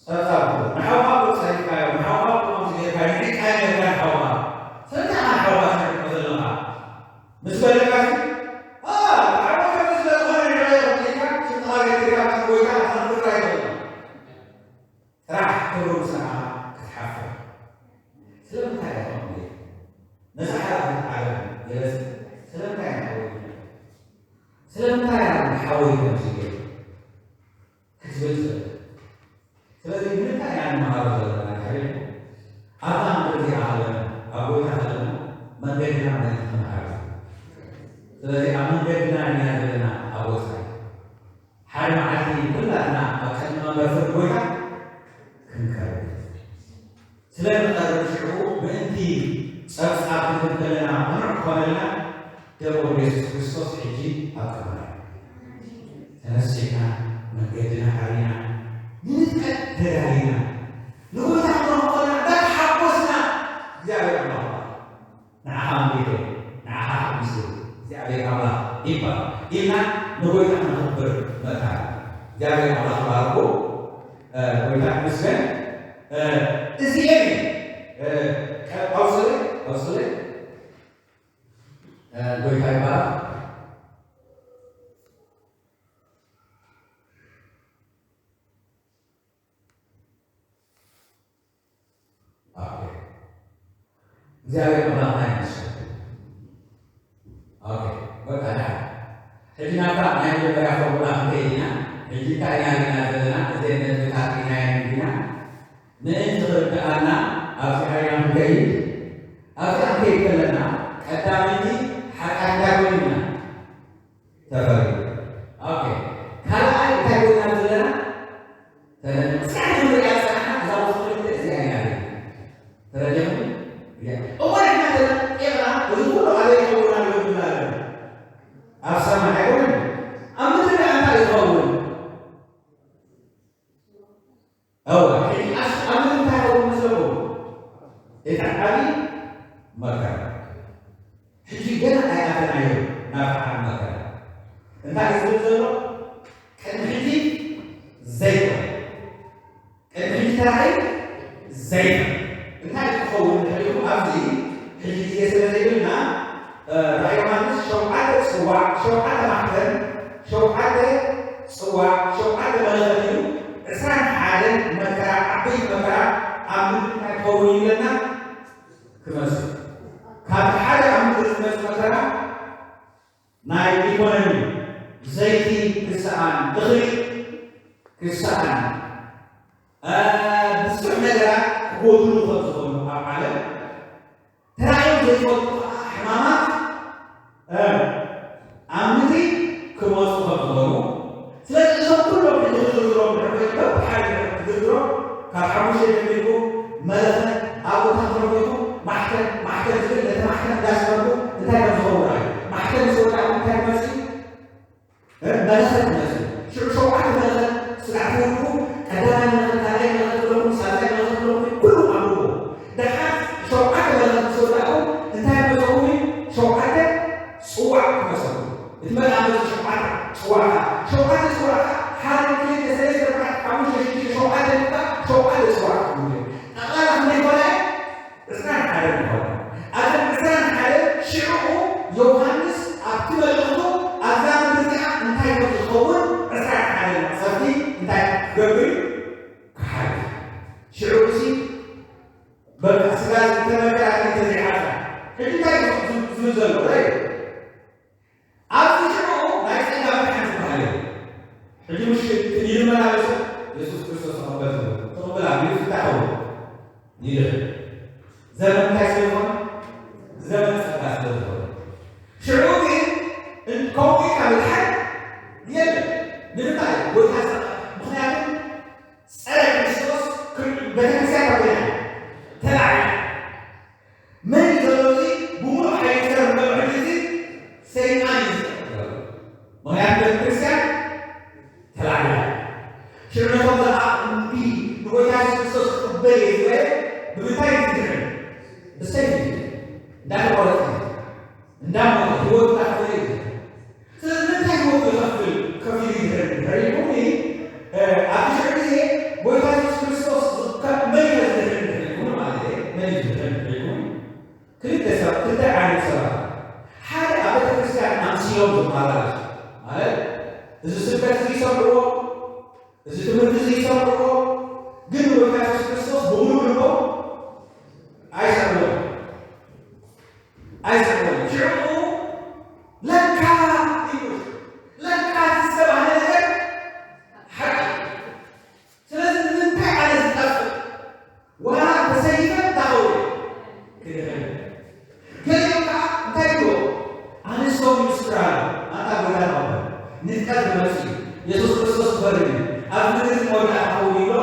ጸብጻብ ንሓውኻ እኮ ጸሪፍካዮ፣ ንሓውኻ እኮ ከምዚ ጌርካ፣ ንዒቕካዮ ኔርካ ንሓውኻ። ስለምንታይ ኢኻ ንሓውኻ ትንዕቆ ዘለኻ? ምስ በለካሲ፣ ኣ፣ ንሓውኻ ከምዚ ስለ ዝኾነ ንዕዮ ኢልካ፣ ሽምጥኻ ገዲፍካ፣ ከም ጎይታ፣ ከም ፍርዲ ኣይኮነን። ጥራሕ ክብሩ ምስ ረኣኻ ክትሓፍር። ስለምንታይ ኢኻ ከምኡ ጌርካ? ነዛ ሓላፊት ዓለም ገለስ ስለምንታይ ኢና ሓወይ? ስለምንታይ ኢና ሓወይ ከምዚ ጌሩ? ክትብል ትኽእል። ስለዚ ንምንታይ ኢና ንመሃሮ ዘለና እንድሕር ኢልኩም፣ ኣብዛ ምድሪ እዚኣ ከለና፣ ኣብ ጎይታ ከለና መንገድና መን እዩ ክመሃር እዩ። ስለዚ ኣብ መንገድና ኢና ዘለና ኣብ ወጻኢ። ሓደ መዓልቲ ኩላትና ኣብ ቅድሚ መንበር ፍርዲ ጎይታ ክንቀርብ ኢና። ስለ ንቐርብ ሽዑ ምእንቲ ጸብጻብ ክንህብ ከለና ቅኑዕ ክኾነልና ደም ወዱ የሱስ ክርስቶስ ሕጂ ኣብ ቅድመና እዩ። ተነሲሕና መንገድና ሓሪና ንንጥቀት ተዳሊና ንጎይታ ክንረኽቦ ከለና እንዳተሓጎስና እግዚኣብሔር ኣምላኽ ንዓኻ ኣምሊኹ፣ ንዓኻ ሓጒሱ፣ እግዚኣብሔር ኣምላኽ ይባረክ ኢልና ንጎይታ ክነኽብር መታን። እግዚኣብሔር ኣምላኽ ይባርኩ። እ፣ ጎይታ ይመስገን። እ፣ እዚኤን እዩ። እ፣ ቀ-፣ ኣውፅእ፣ ኣውፅእ። እ፣ ጎይታ ይባረክ። ኦኬ። እግዚኣብሔር ኣምላኽና ይመስገን። ኦኬ፣ በቃ፣ ደሓን። ሕጂ ናብታ ናይ መጀመርያ ፎርሙላ ክንከይድ ኢና። ሕጂ እንታይ ኢና ርኢና ዘለና? እዘን ነጥብታት ርኢናየን ኢና። ምእንቲ ክርድኣና ኣብዚኣ ኢና ክንከይድ። ኣብዚኣ ክንከይድ ከለና ቀዳመይቲ ሓጢኣት እንታይ ኮይና ተፈሪዱ። ኦኬ። ካልኣይ እንታይ ኮይና ዘለና? ተረዲእኩም? እስካዕ ክንሪኣ ዝጸናሕና እዛ ቁጽሪ ክልተ እዚኣ ኢና ርኢና። ተረዲእኩም? እያ። እሞ ንሕና ተጠንቂቕና፣ እዚ ኩሉ ኣበይ ይኸውን ኣሎ ንብል ኣለና? ኣብ ሰማይ ኣይኮነን? ኣብ ምድሪ ደኣ እንታይ ይኸውን? እወ፣ ሕጂ ኣስ-፣ ኣብ ምድሪ እንታይ ይኸውን መስለኩም? እቲ ዓቢ መከራ። ሕጂ ገና ኣይኣተናዮን ናብቲ ዓቢ መከራ። እንታይ እዩ ዝብል ዘሎ? ቅድሚ ሕጂ ዘይኮነ። ቅድሚ ሕጂ ተራእዩ ዘይኮነ። እንታይ ክኸውን ድሕሪኡ? ኣብዚ ሕጂ ግዜ ስለ ዘይብልና፣ እ፣ ራእይ ዮሃንስ ሸውዓተ ጽዋዕ፣ ሸውዓተ ማሕተም፣ ሸውዓተ ጽዋዕ፣ ሸውዓተ መለኸት እዩ። ዕስራን ሓደን መከራ፣ ዓበይቲ መከራ ኣብ ምድሪ እንታይ ክኸውን እዩ ኢለና? ክመጽእ። ካብቲ ሓደ ኣብ ምድሪ ዝመጽእ መከራ ናይ ኢኮኖሚ፣ ዘይቲ ክሰኣን፣ እኽሊ ክሰኣን፣ እ፣ ብዙሕ ነገራት ክጎድሉ ከም ዝኾኑ ኣብ ዓለም ተራእዮም ዘይፈልጡ ከዓ ሕማማት፣ እ፣ ኣብ ምድሪ ክመፁ ከም ዝኾኑ። ስለዚ እዞም ኩሎም ሕጂ ክዝርዝሮም ድሕሪ ኮይንካ፣ ብሓደ ክዝርዝሮም፣ ካብ ሓሙሽተ ጀሚርኩም፣ መለኸት ኣብኡ ታትረፊኹ፣ ማሕተም፣ ማሕተም ዝብል፣ ነቲ ማሕተም እንዳስመርኩ እንታይ ከም ዝኸውን እዩ። ማሕተም ምስ ወዳእኩም እንታይ ክመፅእ እዩ? እ፣ መለኸት ክመጽእ። ሽዑ ሸውዓተ መለኸት ስጋዕ ትውድኡ፣ ቀዳማይ መለኸት፣ ካልኣይ መለኸት ክብለኩም፣ ሳልሳይ መለኸት ክብለኩም፣ ኩሉ ኣንብቦ። ደሓር ሸውዓተ መለኸት ምስ ወዳእኩም፣ እንታይ ክመጸኩም እዩ? ሸውዓተ ጽዋዕ ክመጸኩም። እቲ መቃመጺ ሸውዓተ ጽዋዕ፣ ሸውዓተ ጽዋዕ፣ ሓደ፣ ክልተ፣ ሰለስተ፣ ኣርባዕተ፣ ሓሙሽተ፣ ሽዱሽተ፣ ሸውዓተ፣ ሸውዓተ ጽዋዕ ክኸውን እዩ። ጠቕላላ ክንደይ ኮነ? ዕስራን ሓደን ይኾና። ኣብተን ዕስራን ሓደን ሽዑ ዮሃንስ ኣብቲ መልእኽቱ ኣብዛ ምድሪ እዚኣ እንታይ ከም ዝኸውን ዕስራን ሓደን መቕሰፍቲ እንታይ ክገብር እዩ? ክሓልፍ። ሽዑ እዚ በቃ ስጋ ዝተመርጠ ኣትሌት ተዘይሓልፋ። ሕጂ እንታይ እዩ ዝብል ዘሎ? ራይ ኣብዚ ሽዑ ናይ ጸጋ መድሓን ዝበሃል የለን። ሕጂ ምሽ ይልመና ኣሎ ሰብ የሱስ ክርስቶስ ተቐበል ትብል። ትቕበል ኣብ ኢሉ ፍታሕ እውን ይልኽ። ዘመን እንታይ ስለ ዝኾነ? ዘመን ጸጋ ስለ ዝኾነ። ሽዑ ግን እን-፣ ከምኡ ኢልካ ምድሓን የለን። ንምንታይ? ጎይታ ጸጋ። ምኽንያቱ ጸረ ክርስቶስ ክል-፣ ቤተክርስትያን ካብ ኮይና ተላዒላ። መን እዩ ዘሎ እዚ? ብምሉእ ሓይሊ ዝሰርሕ ዘሎ ሕጂ እዚ ሰይጣን እዩ ዝሰርሕ ዘሎ። ምኽንያቱ ቤተክርስትያን ተላዒላ። ሽዑ ነቶም ዝኣ-፣ እምቢ ንጎይታ የሱስ ክርስቶስ ክቕበል እየ ዝበለ ብምንታይ እዩ ዝድሕን? ብሰይፊ እዩ ዝድሕን። እንዳተቖረጸ እዩ ዝድሕን። እንዳሞተ ህይወቱ እንዳኸፈለ እዩ ዝድሕን። ስለዚ ንምንታይ ህይወቱ ይኸፍል? ከፊሉ ይድሕን ድሕር ኢልኩምኒ፣ እ፣ ኣብቲ ሽዑ ግዜ ጎይታ የሱስ ክርስቶስ ዝከ-፣ መን እዩ ዝድሕን ድሕር ኢልኩምኒ ማለት እየ? መን እዩ ዝድሕን ድሕር ኢልኩምኒ? ክልተ ሰብ፣ ክልተ ዓይነት ሰባት። ሓደ ኣብ ቤተ ክርስቲያን ኣምሲሎም ዝመላለሱ፣ ማለት እዚ ስብከት እዚ ይሰምዕዎ፣ እዚ ትምህርቲ እዚ ይሰምዕዎ፣ ግን ንጎይታ የሱስ ክርስቶስ ብምሉእ ልቦም ኣይሰምዕዎ፣ ኣይሰምዕዎ። ሽዑ ለካ እዩ፣ ለካ እቲ ዝተባህለ ነገር ሓቂ። ስለዚ ንምንታይ ኣነ ዝጠፍእ? ወላ ተሰይፈ እንተኸውን ክድሕን። ገሊኦም ከዓ እንታይ ይብሉ? ኣነ ሰው ይምስክር ኣሎ። ኣንታ ጎይታ ተቐበል። ንጥቀት ክመጽእ እዩ። የሱስ ክርስቶስ ክፈርድ እዩ። ኣብ ምድሪ መወዳእታ ክኸውን እዩ ብሎ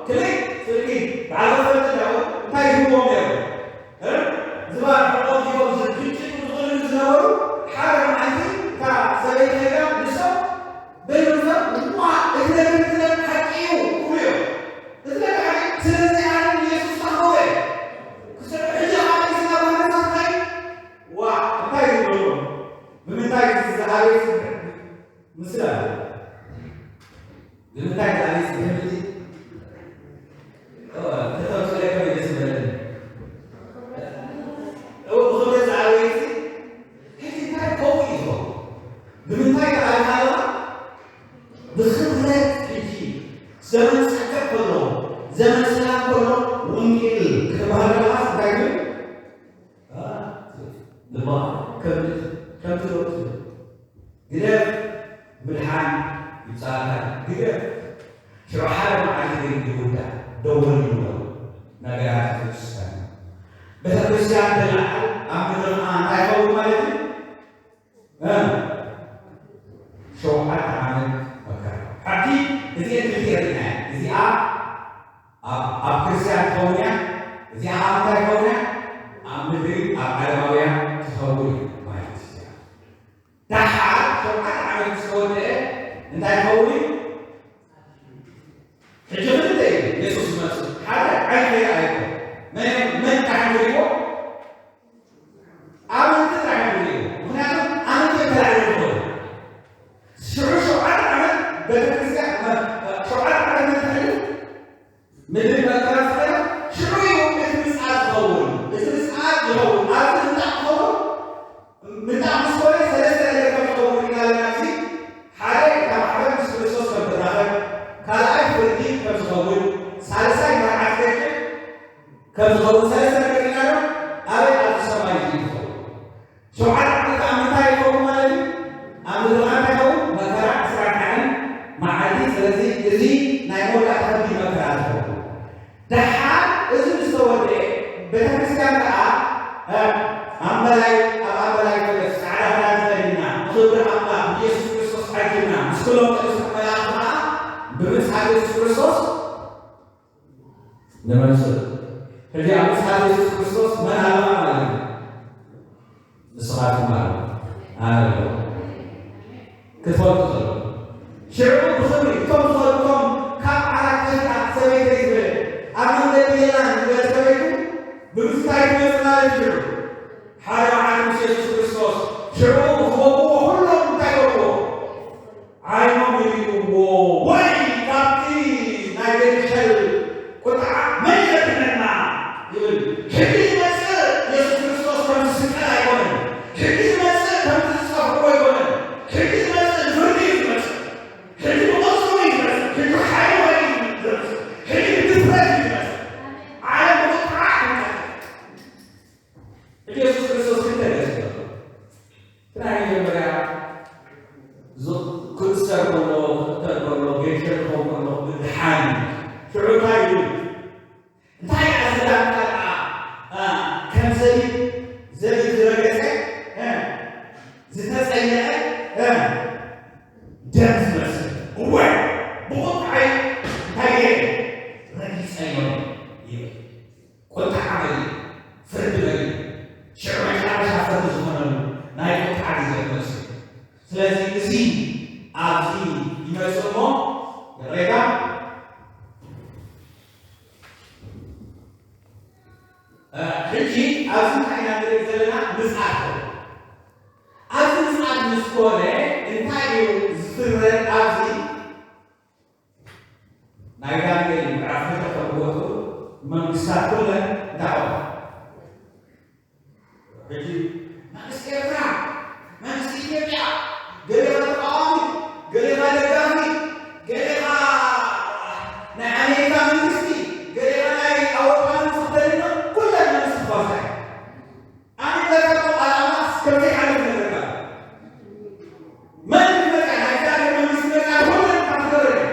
ክልእ ፍርቂ በዓል መፈርዲ ዳዊት እንታይ ይህብዎም ነይሩ? እ? ዝባን ሕቖም ሂቦም ዝግጭቱ ዝቕልሉ ዝነበሩ ሓደ መዓልቲ እታ ሰበይቲ ከይዳ ንሶም በይኖም ሰብ፣ "እዋ፣ እቲ ነገር፣ እቲ ነገር ሓቂ እዩ" ክብሉ እዮም። እቲ ነገር ሓቂ፣ ስለዚ ኣነ ንየሱስ ተኸውረ። ክስዕብ ሕጂ ኻብ ሒዝና ባህርታት ናይ፣ ዋ፣ እንታይ ይብሉ? ብምንታይ ዝዓበየ ስምዒት? ምስላ። ንምንታይ ዝዓበየ ስምዒት? እዋ፣ ተተውፅለ ከመይ ደስ ምበለኒ። እው፣ ብኽብረት ዝዓበየ ሲ፣ ሕጂ እንታይ ከምኡ እዩ ዝኸውን? ንምንታይ ተባሂልካ ኣለኻ? ብኽብረት ሕጂ ዘመን ጸገብ ከሎ፣ ዘመን ሰላም ከሎ፣ ወንጌል ክትበሃል ከለኻስ እንታይ ትብል? ልባ ከምቲ ከምቲ ሎጥ ግደፍ፣ ምድሓን ይብጻካ፣ ግደፍ። ሽዑ ሓደ መዓልቲ ግን ይውዳእ፣ ደወል ይብሎ፣ ነገራት ይፍጽም። ቤተ ክርስቲያን ትለዓል፣ ኣብ ምድሪ ኸዓ እንታይ ይኸውን ማለት እዩ? እ? ሸውዓተ ዓመት መከራ። ሕጂ እዚኤን ክልቲኤን ርኢናየን። እዚኣ ኣብ ኣብ ክርስቲያን ትኸውን እያ፣ እዚኣ ኣብ እንታይ ትኸውን እያ? ኣብ ምድሪ ኣብ ዓለማውያን ትኸውን እያ ማለት እዩ። ደሓር ሸውዓተ ዓመት ምስ ተወድአ እንታይ ትኸውን እዩ? ሕጂ ክልተ እዩ የሱስ ዝመጽእ። ሓደ ዓይኒ ከይረኣየ እኮ። መን መን ደሓን ዝርእይዎ? ኣመንቲ ጥራሕ እዮም ዝርእይዎ። ምኽንያቱ ኣመንቲ እዮም ተላዒሎም ዝኸዱ። ሽዑ ሸውዓተ ዓመት ቤተክርስትያን፣ ሸውዓተ ዓመት መን ተሕልፍ? ምድሪ መከራ ፈተና። ሽዑ እዩ እቲ ምጽኣት ዝኸውን። እቲ ምጽኣት ይኸውን። ኣብዚ እንታይ ክኸውን? ምጽኣት ምስ ኮነ ሰለስተ ነገር ከም ዝኸውን ርኢና ኣለና። ኣብዚ ሓደ እታ ማሕበር ምስ ክርስቶስ ከም ትራኸብ፣ ካልኣይ ፍርዲ ከም ዝኸውን፣ ሳልሳይ መርዓት ደቂ ከም ዝኸውን ሰለስተ ነገር ርኢና ኣለና። ኣበይ? ኣብዚ ሰማይ እዩ ዝኸውን። ሸውዓተ ዓመት ኣብ ምንታይ ይኸውን ማለት እዩ? ኣብ ምድሪ እንታይ ይኸውን? መከራ ዕስራን ሓደን መዓልቲ። ስለዚ እዚ ናይ መወዳእታ ከቢድ መከራ ዝኸውን። ደሓር እዚ ምስ ተወድአ፣ ቤተክርስትያን ከኣ፣ እ፣ ኣብ መላይ፣ ኣብ ኣምበላይ ፈለስ ጻዕዳ ክዳን ተኸዲና፣ ብኽብሪ ኣምላኽ ብኢየሱስ ክርስቶስ ዓጂብና፣ ምስ ኩሎም ቅዱሳን መላእኽቲ ከኣ ብምጽኣት ኢየሱስ ክርስቶስ ንመንጽእ። ሕጂ ኣብ ምጽኣት ኢየሱስ ክርስቶስ መን ኣለኻ ማለት እዩ? ንስኻትኩም ኣለኹ፣ ኣነ ኣለኹ። ክትፈልጡ ዘለኩም። ሽዑ ብኽብሪ እቶም ዝኸዱ፣ እቶም ካብ ዓራት ከፊኣ ሰበይተይ ዝበለ፣ ኣብ መንገዲ የላን ዝበለ ሰበይቱ ብምንታይ ትመጽእ ማለት ሽዑ? ሓደ መዓልቲ ምስ የሱስ ክርስቶስ ሽዑ ዝወግዎ ኩሎም እንታይ ይገብርዎ? ዓይኖም ይርእይዎ፣ ወይ ካብቲ ናይ ገንሸል ቁጥዓ መን የድሕነና ይብል። ሕጂ ዝመጽእ የሱስ ክርስቶስ ከምቲ ስቀል ኣይኮነን። ሕጂ ዝመጽእ ከምቲ ዝጸፍዕዎ ኣይኮነን። ሕጂ ዝመጽእ ንፍርዲ እዩ ዝመጽእ። ሕጂ ብቕጽሩ እዩ ዝመጽእ። ሕጂ ሓይሉ እዩ ዝመጽእ። ሕጂ ብድፍረት እዩ ዝመጽእ። ዓለም ብቑጥዓ ትመጽእ። ሕጂ የሱስ ክርስቶስ ክልተ ገጽ እዩ። እቲ ናይ መጀመርያ ዝ-፣ ክእሰር ከሎ፣ ክቕተል ከሎ፣ ገንሸል ክኸውን ከሎ፣ ምድሓን እዩ። ሽዑ እንታይ እዩ? እንታይ እያ እዛ ዳንታ ደኣ፣ እ፣ ከም ዘቢብ፣ ዘቢብ ዝረገጸ፣ እ፣ ዝተጸየቐ፣ እ፣ ደም ዝመስል? እወ፣ ብቑጥዓይ እንታይ ገይረ? ረጊጸዮ ይብል። ቁጥዓ መሊኡ፣ ፍርዲ መሊኡ፣ ሽዑ መጨረሻ ፍርዲ ዝኾነሉ ናይ ቁጥዓ ግዜ ክመጽእ እዩ። ስለዚ እዚ ኣብዚ ይመጽእ እሞ፣ ይቕሬታ፣ እ፣ ሕጂ ኣብዚ እንታይ ኢና ንርኢ ዘለና? ምጽኣት። ኣብዚ ምጽኣት ምስ ኮነ እንታይ እዩ ዝፍረድ? ኣብዚ ናይ ዳንኤል ምዕራፍ ክልተ ከም ዝወጹ መንግስታት ኩለን እንታይ ኾና? ሕጂ መንግስቲ ኤርትራ፣ መንግስቲ ኢትዮጵያ፣ ገሌኻ ተቃዋሚ፣ ገሌኻ ደጋፊ፣ ገሌኻ ናይ ኣሜሪካ መንግስቲ፣ ገሌኻ ናይ ኣውሮፓ መንግስቲ ተደሊና ኩለን መንግስቲ ክፈርሳ እየን። ኣነ ዝነገርኩ ዓላማ ከም ዘይሓልፍ ነግረካ። መን ክመጽእ? ናይ እግዚኣብሔር መንግስቲ መጽኣ ኩለን ካብ ትገብር እያ።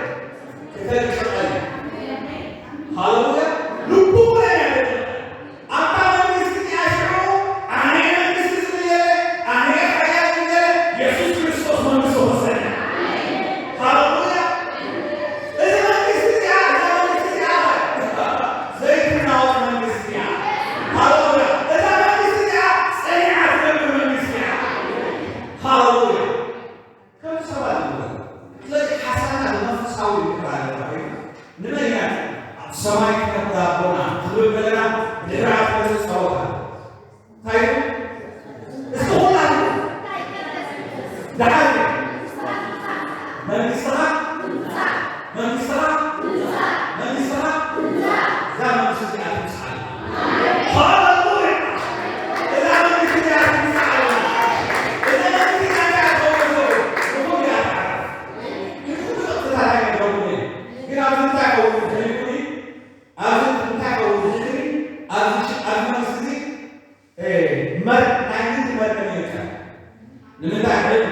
ክተልቅቐን። ሃሌሉያ። ልቡ ኩለን እያ ተልቅቐን። ኣብታ መንግስቲ እቲኣ ሽዑ ኣነ መንግስቲ ዝብል የለ፣ ኣነ ሓያል ዝብል የለ፣ የሱስ ክርስቶስ መንግስቲ ክወስድ እያ። ሃሌሉያ። እዚ መንግስቲ እዚኣ፣ እዛ መንግስቲ እዚኣ ዘይትናወጽ መንግስቲ እያ። ሃሌሉያ። እዛ መንግስቲ እዚኣ ጸኒዓ ትነብር መንግስቲ እያ። ሃሌሉያ። ከም ሰባት ንግበር። ስለዚ ሓሳብና ብመንፈሳዊ ንግበር ኣለና። ንመን ኢና? ኣብ ሰማይ ትነብር ኣቦና ክንብል ከለና ብድሕሪኣ ትመጽእ ጸሎት ኣለ። እንታይ እዩ? እስኪ ኩላትና ደሓር መንግስትኻ፣ መንግስትኻ፣ መንግስትኻ፣ እዛ መንግስቲ እዚኣ ትምጻእ። ሃሌሉያ! እዛ መንግስቲ እዚኣ ትምጻእ። እዛ መንግስቲ እዚኣ ትኸውን። ንኹሉ እያ ትዓርፍ። ንኹሉ ጥቕስታት ኣይነግረኩምን እየ። ግን ኣብዚ እንታይ ይኸውን ትብሉኒ? ኣብዚ እንታይ ይኸውን ትብሉኒ? ኣብዚ ሽ-፣ ኣብዚ መንግስቲ እዚ እ፣ መር-፣ ናይ ንግዲ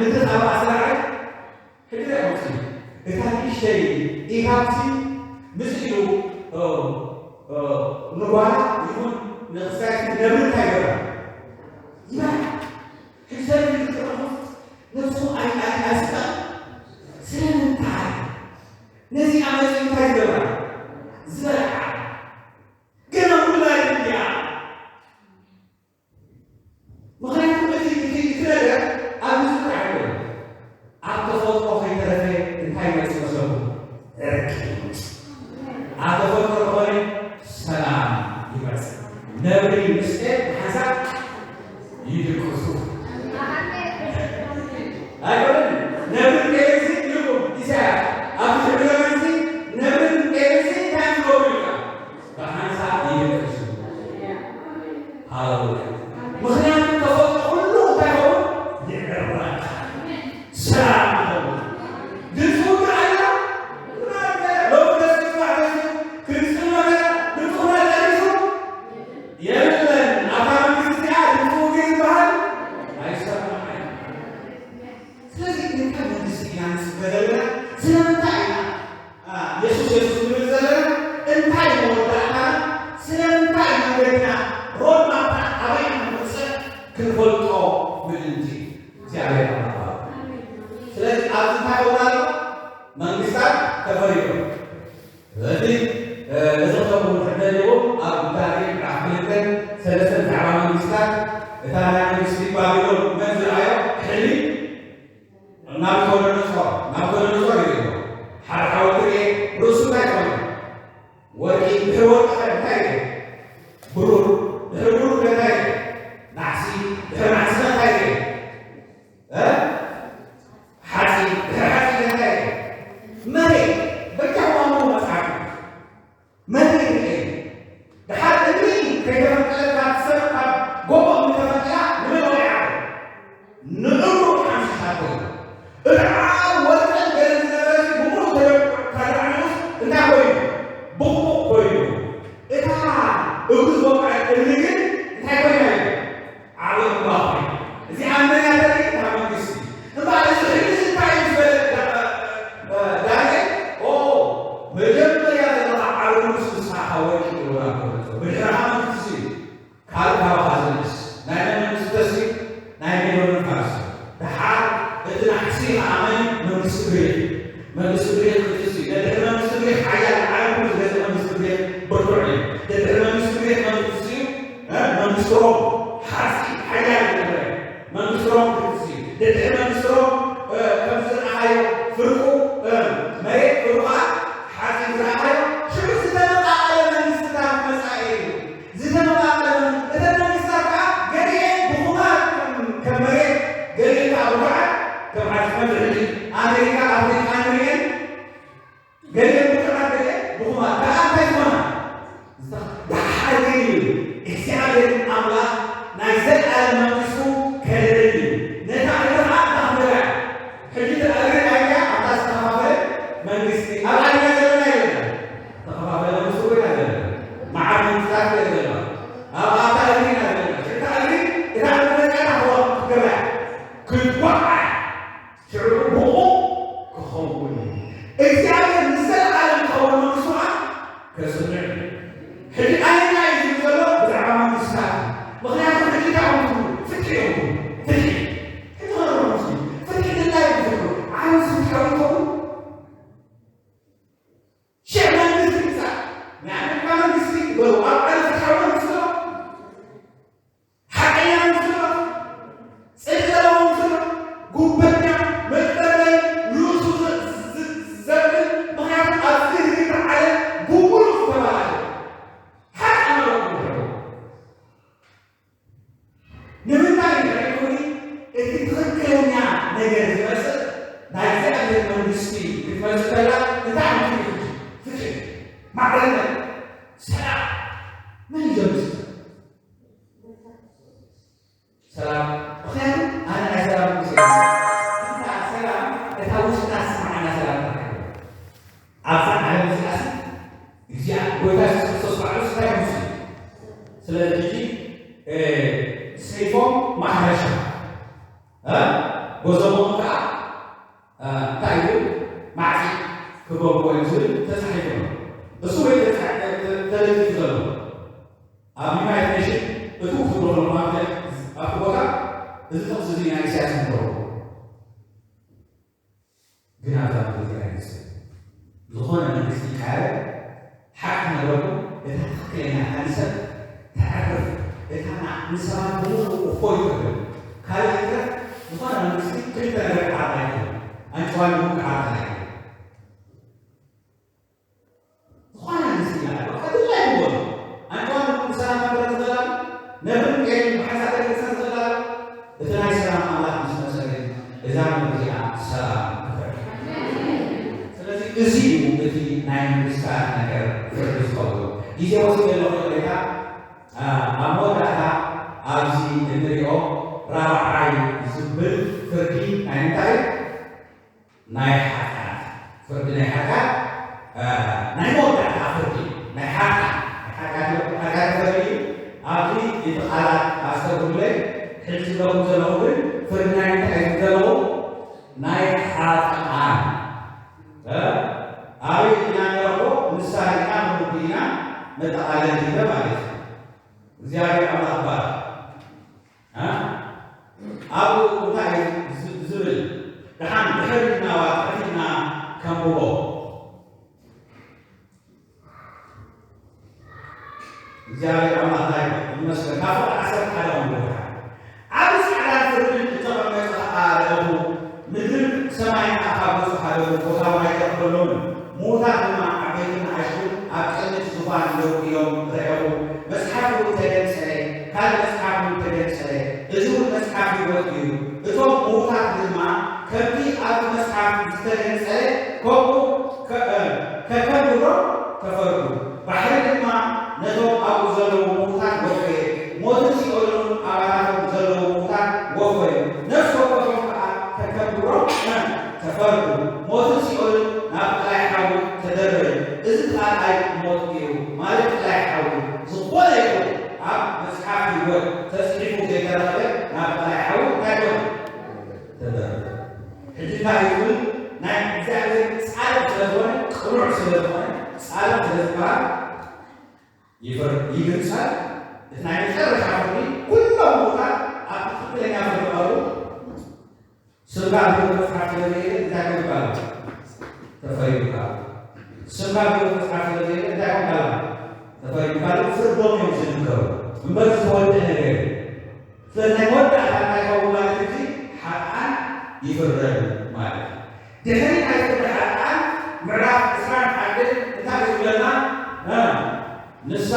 ምድሪ ካብ ኣስራዐ ሕጂ ዳኣ ወፂኡ። እታ ንእሽተይ ኢኻብሲ ምስ ኢሉ ንጓና ይኹን ንክሳይ ነብሪ እንታይ ይገብራ ይበላ። ሕጂ ሰብ ኢሉ ክረኹስ ነብሱ ኣይኣይኣስታ ስለምንታይ ነዚ ኣመፂ እንታይ ዝገብራ ዝበልዓ ገና ውላድ እንዲያ። ምኽንያቱ እቲ እቲ እቲ ነገር ኣብ ህዝቢ ጥራሕ ኣይኮነን። ኣብ ተፈጥሮ ከይተረፈ እንታይ ይመጽእ መስለኩም? ዕርቂ ይመጽእ። ኣብ ተፈጥሮ ተኾነ ሰላም ይመጽእ። ነብሪ ምስ ጤል ብሓንሳብ ይድቅሱ። ኣይኮነን? ነብርን ጤልን ኢልኩም ኢሳያስ ኣብዚ ዝሕብሮ ዘመንሲ ነብርን ጤልን እንታይ እዮም ዝገብሩ ኢልካ? ብሓንሳብ ይድቅሱ። ሃሌሉያ። ምኽንያቱ ተፈጥሮ ኩሉ እንታይ ይኸውን? ይዕረቕ። ሰላም ይኸውን። ድምፂ ውግእ ኣሎ? ሎሚ ደስ ይበሃል መሲሉ፣ ክንፅል መኸራ፣ ድምፂ ኩና ጨሪሱ? የለን። ኣብታ መንግስቲ እዚኣ ድምፂ ውግእ ዝበሃል ኣይሰማዕን። ስለዚ እንታይ መንግስቲ ኢና ንፅበ ዘለና? ስለምንታይ ኢና የሱስ የሱስ ንብል ዘለና እንታይ መወዳእታና ስለምንታይ መንገድና ሮድማፕና ኣበይ ንውፅእ ክንፈልጦ ምእንቲ እግዚኣብሔር ኣምላኽ። ስለዚ ኣብዚ እንታይ ኸውን ኣሎ? መንግስታት ተፈሪዶም። ስለዚ እዚ ክሰቡ ንሕደልዎም ኣብ ዳንኤል ምዕራፍ ክልተን ሰለስተን ብዛዕባ መንግስታት እታ ናይ መንግስቲ ባቢሎን መን ዝረኣዮ ሕልሚ ናቡከደነፆር ናቡከደነፆር ይርእዮ። ሓደ ሓወልቲ ርኤ፣ ርእሱ እንታይ ኮነ? ወርቂ። ድሕሪ ወርቂ ከ እንታይ ርኤ? ብሩር። ድሕሪ ብሩር ከ እንታይ ርኤ? ናሕሲ። ድሕሪ ናሕሲ ከ እንታይ ርኤ? እ? ሓፂን። ድሕሪ ሓፂን ከ እንታይ ርኤ? መሬት። በጃኹም ኣንብቡ መፅሓፍ ቅዱስ። መን ይርኤ? ደሓር እምኒ ከይተፈንቀለት ካብ ሰብ ካብ ጎቦ እምኒ ተፈንቂላ ንመን ወቒዓ? ንእግሩ ሓምሽሻ ኮይኑ። እቲ ዓብ ወርቅን ገለን ዝነበረ ብምሉእ ተደቂቑ ተዳዕኒቑስ እንታይ ኮይኑ? ብቑቕ ኮይኑ። እታ እግሩ ዝወቕዐት እምኒ ግን እንታይ ኮይና እዩ? ዓቢ እምባ ኮይኑ። እዚኣ መን እያ ተርኢ? እታ መንግስቲ። እምበኣር እዚ ሕጂ እንታይ እዩ ዝበለ ዳ-፣ እ፣ እ፣ ዳንኤል? ኦ፣ መጀመርያ ዘለኻ ዓቢ ንጉስ ንስኻ ኢኻ ወርቂ ኢልዎ ናብ ተመልሶ። ብድሕርኻ መንግስቲ እዩ። ካልእ ካባኻ ዝንእስ። ናይ መን መንግስቲ ተስዩ? ናይ ሜዶንን ፋርስ። ደሓር እቲ ናሕሲ ኸኣ መን እዩ? መንግስቲ ግሪኽ። መንግስቲ ግሪኽ ክትሲ። ነድሕሪ መንግስቲ ግሪኽ ሓያል ንዓለም ኩሉ ዝገዝእ መንግስቲ ግሪኽ ብርቱዕ እዩ። ነድሕሪ መንግስቲ ግሪኽ መን ክትሲ እዩ? እ? መንግስቲ ሮም ሓፂ ሓያል ዝነበረ መንግስቲ ሮም ክትሲ። ነድሕሪ መንግስቲ ሮም፣ እ፣ ከም ዝረኣኻዮ ፍርቁ፣ እ፣ መሬት ፍርቁ ኸኣ ሓፂ ዝረኣኻዮ ሽዑ ዝተመቃቀለ መንግስትታት መጻኢ እዩ። ዝተመቃቀለ መንግስቲ። እተን መንግስታት ከኣ ገሊኤን ድኹማት ከም፣ ከም መሬት፣ ገሊኤን ከኣ ብቑዓት ከም ሓፂ። ከምዚ ሕጂ ኣሜሪካ፣ ኣፍሪቃ ንሪኤን ገሊኤን ብቑዓት፣ ገሊኤን ድኹማት። ደኣ እንታይ ዝኾና? ደሓር ግን እዩ እግዚኣብሔር ኣምላኽ ናይ ዘለኣለም መንግስቱ ከልዕል እዩ። ነታ እግሪ ኸኣ እንታይ ክገብራ እያ? ሕጂ እታ እግሪ ኣያ ኣብታ ዝተኸፋፈለ መንግስቲ፣ ኣብ ኣያ ዘለና የለና። ዝተኸፋፈለ መንግስቲ ኮይና ዘለና። መዓር መንግስታት እየ ዘለና። ኣብ ኣታ እግሪ ኢና ዘለና። ሽዕታ እግሪ፣ እታ እግሪ መፅያ እታ ክዋ-፣ ክትገብራ እያ። ክትወዓ እያ። ሽዑ ብቑቕ ክኸውን እዩ። እግዚኣብሔር ንዘለኣለም ክኸውን መንግስቱ ኸዓ ከጽንዕ እዩ። ሕጂ ኣየናይ እዩ ዝብል ዘሎ ብዛዕባ መንግስታት እዩ። ምኽንያቱ ሕጂ እንታይ እዮም ትብሉ? ፍትሒ እዮም ትብሉ። ፍትሒ። ሕጂ ኸረሩ መስሉ። ፍትሒ ድላይ እዩ ዝብሉ። ዓለም ፍትሓዊ ይኸውን? ሽዕ መንግስቲ ይምጻእ። ናይ ኣሜሪካ መንግስቲ በሉ። ኣብ ዓለም ፍትሓዊ መንግስቲ ኣሎ? ሓቀኛ መንግስቲ ኣሎ? ጽድቂ ዘለዎ መንግስቲ ኣሎ? ጉበኛ፣ መጭበርበሪ፣ ንርእሱ ዘ-፣ ዘ-፣ ዘብል፣ ምኽንያቱ ኣብዚ ርግቢት ዓለም ብሙሉእ ዝተባላሸወ። ሓቂ ኣለኩም ትሕብሩ። ንምንታይ እንድሕር ኢልኩኒ፣ እቲ ትኽክለኛ ነገር ዝመጽእ ናይ እግዚኣብሔር መንግስቲ ክትመጽእ ከላ እንታይ ዓይነት እዩ? ፍትሒ፣ ማዕርነት፣ ሰላም። መን እዩ ዘምጽእ? ሰላም። ምኽንያቱ ኣነ ናይ ሰላም ንጉስ እየ። እታ ሰላም፣ እታ ውሽጥና ትስምዓና ሰላም ጥራሕ እያ። ኣብዛ ዓለም እዚኣሲ እግዚኣብሔር ጎይታ የሱስ ክርስቶስ ባዕሉስ እንታይ እዩ? ስለዚ ሕጂ፣ እ፣ ሰይፎም ማሕረሻ፣ እ፣ ጎዘቦ ክገብርዎ እዮም ዝብል ተጻሒፉ ኣሎ። እሱ ወይ ተጻ-፣ ተ-፣ ተለጢፉ ዘሎ ኣብ ዩናይትድ ኔሽን እቱ ክትብሎ ከለኹ ኣብቲ፣ ኣብቲ ቦታ እዚ ጥቕሲ እዚ ናይ ኢሳያስ ንገብሮ። ግን ኣብዛ ምድሪ እዚኣ ኣይመስልን። ዝኾነ መንግስቲ ይቃረ፣ ሓቂ ክነግረኩም፣ እታ ትኽክለኛ እታ ንሰብ ተዕርፍ፣ እታ ና-፣ ንሰባት ብሙሉኡ እፎይ ተብል። ካልእ ይትረፍ፣ ዝኾነ መንግስቲ ክልተ ነገር ክዓርቕ ኣይክእልን። ኣንጭዋን ንቡን ክዓርቕ ኣይክእልን። ዝኾነ መንግስቲ ይበሃል፣ በቃ ድላይ ይበሉ። ኣንጭዋን ንቡን ብሰላም ክነብር ዝኽእል ኣሎ? ነብርን ጤልን ብሓንሳእ ክነብር ዝኽእል ኣሎ? እቲ ናይ ሰላም ኣምላኽ ምስ መጸ ግን እዛ ምድሪ እዚኣ ሰላም ትፈጥር። ስለዚ እዚ እዩ እቲ ናይ መንግስታት ነገር ፍርዲ ዝኸውን። ግዜ ወሲደ ኣለኹ ይቕሬታ። ኣ፣ ኣብ መወዳእታ ኣብዚ እንሪኦ ራብዓይ ዝብል ፍርዲ ናይ ምንታይ እዩ? ናይ ሓጢኣት። ፍርዲ ናይ ሓጢኣት፣ እ፣ ናይ መወዳእታ ፍርዲ ናይ ሓጢኣት፣ ናይ ሓጢኣት፣ ሓጢኣት ፍርዲ ኣብዚ እቲ ቃላት ኣስተብህሉለይ። ሕጂ ዝብለኩም ዘለኹ ግን ፍርዲ ናይ ምንታይ እዩ ዘለኹ? ናይ ሓጥኣን። እ? ኣበይ ኢና ንረኽቦ? ንስኻ ርኢና ክንውዲ ኢና፣ መጠቓለሊ ኢለ ማለት እዩ። እግዚኣብሔር ኣምላኽ ባርክ። እ? ኣብኡ እንታይ እዩ ዝ-፣ ዝብል? ደሓን ድሕር ኢልና ዋ ትሕት ኢልና ከንብቦ። እግዚኣብሔር ኣምላኽና ይመስገን። ካብ ፍቕሪ ዓሰርተ ሓደ ከንብቦ ደሓን። ዓቢ ጻዕዳን ፍርድን እተቐመጠ ኸኣ ረኣኹ። ምድርን ሰማይን ከኣ ካብ ገጹ ሃደሙ፣ ቦታ ማይ ኣይረኸበሎምን። ምዉታት ድማ ዓበይትን ንኣሽቱን ኣብ ቅድሚ እቲ ዙፋን ደው ኢሎም ረኣኹ። መጽሓፍ እውን ተገንጸለ፣ ካልእ መጽሓፍ እውን ተገንጸለ፣ እዚ እውን መጽሓፍ ህይወት እዩ። እቶም ምዉታት ድማ ከምቲ ኣብቲ መጽሓፍ ዝተገንጸለ ከምኡ ከ-፣ ከከም ግብሮም ተፈርዱ። ባሕሪ ድማ ነቶም ኣብኡ ዘለዉ ምዉታት ወፈየ፣ ሞትን ሲኦልን ኣባታቶም ዘለዉ ምዉታት ወፈዩ። ነፍሲ ወከፎም ከኣ ከከም ግብሮም ተፈርዱ። ሞትን ሲኦልን ናብ ቀላይ ሓዊ ተደረዩ። እዚ ቀላይ ሞት እዩ፣ ማለት ቀላይ ሓዊ። ዝኾነ ይኹን ኣብ መጽሓፍ ህይወት ተጽሒፉ ዘይተረኽበ ናብ ቀላይ ሓዊ እንታይ ኮነ? ተደረዩ። ሕጂ እንታይ እዩ ዝብል? ናይ እግዚኣብሔር ጻድቕ ስለ ዝኾነ፣ ቅኑዕ ስለ ዝኾነ፣ ጻድቕ ስለ ዝበሃል ይፍር-፣ ይግንጸል። እቲ ናይ መጨረሻ ፍርዲ፣ ኩሎም ምዉታት ኣብ ትኽክለኛ ፍርዲ ቀርቡ። ስምካ ኣብ ህይወት መጽሓፍ ስለ ዘየለ እንታይ ኮንካ ኣሎ? ተፈሪዱካ። ስምካ ኣብ ህይወት መጽሓፍ ስለ ዘየለ እንታይ ኮንካ ኣሎ? ተፈሪዱካ ኣሎ። ፍርዶም እዮም ዝንገሩ። እምበር ዝተወድአ ነገር እዩ። ስለዚ ናይ መወዳእታ እንታይ ይኸውን ማለት እዩ? እዚ ሓጥኣን ይፍረዱ ማለት እዩ። ድሕሪ ናይ ፍርዲ ሓጥኣን ምዕራፍ ዕስራን ሓደን እንታይ እዩ ዝብለና? እ፣ ንሳ፣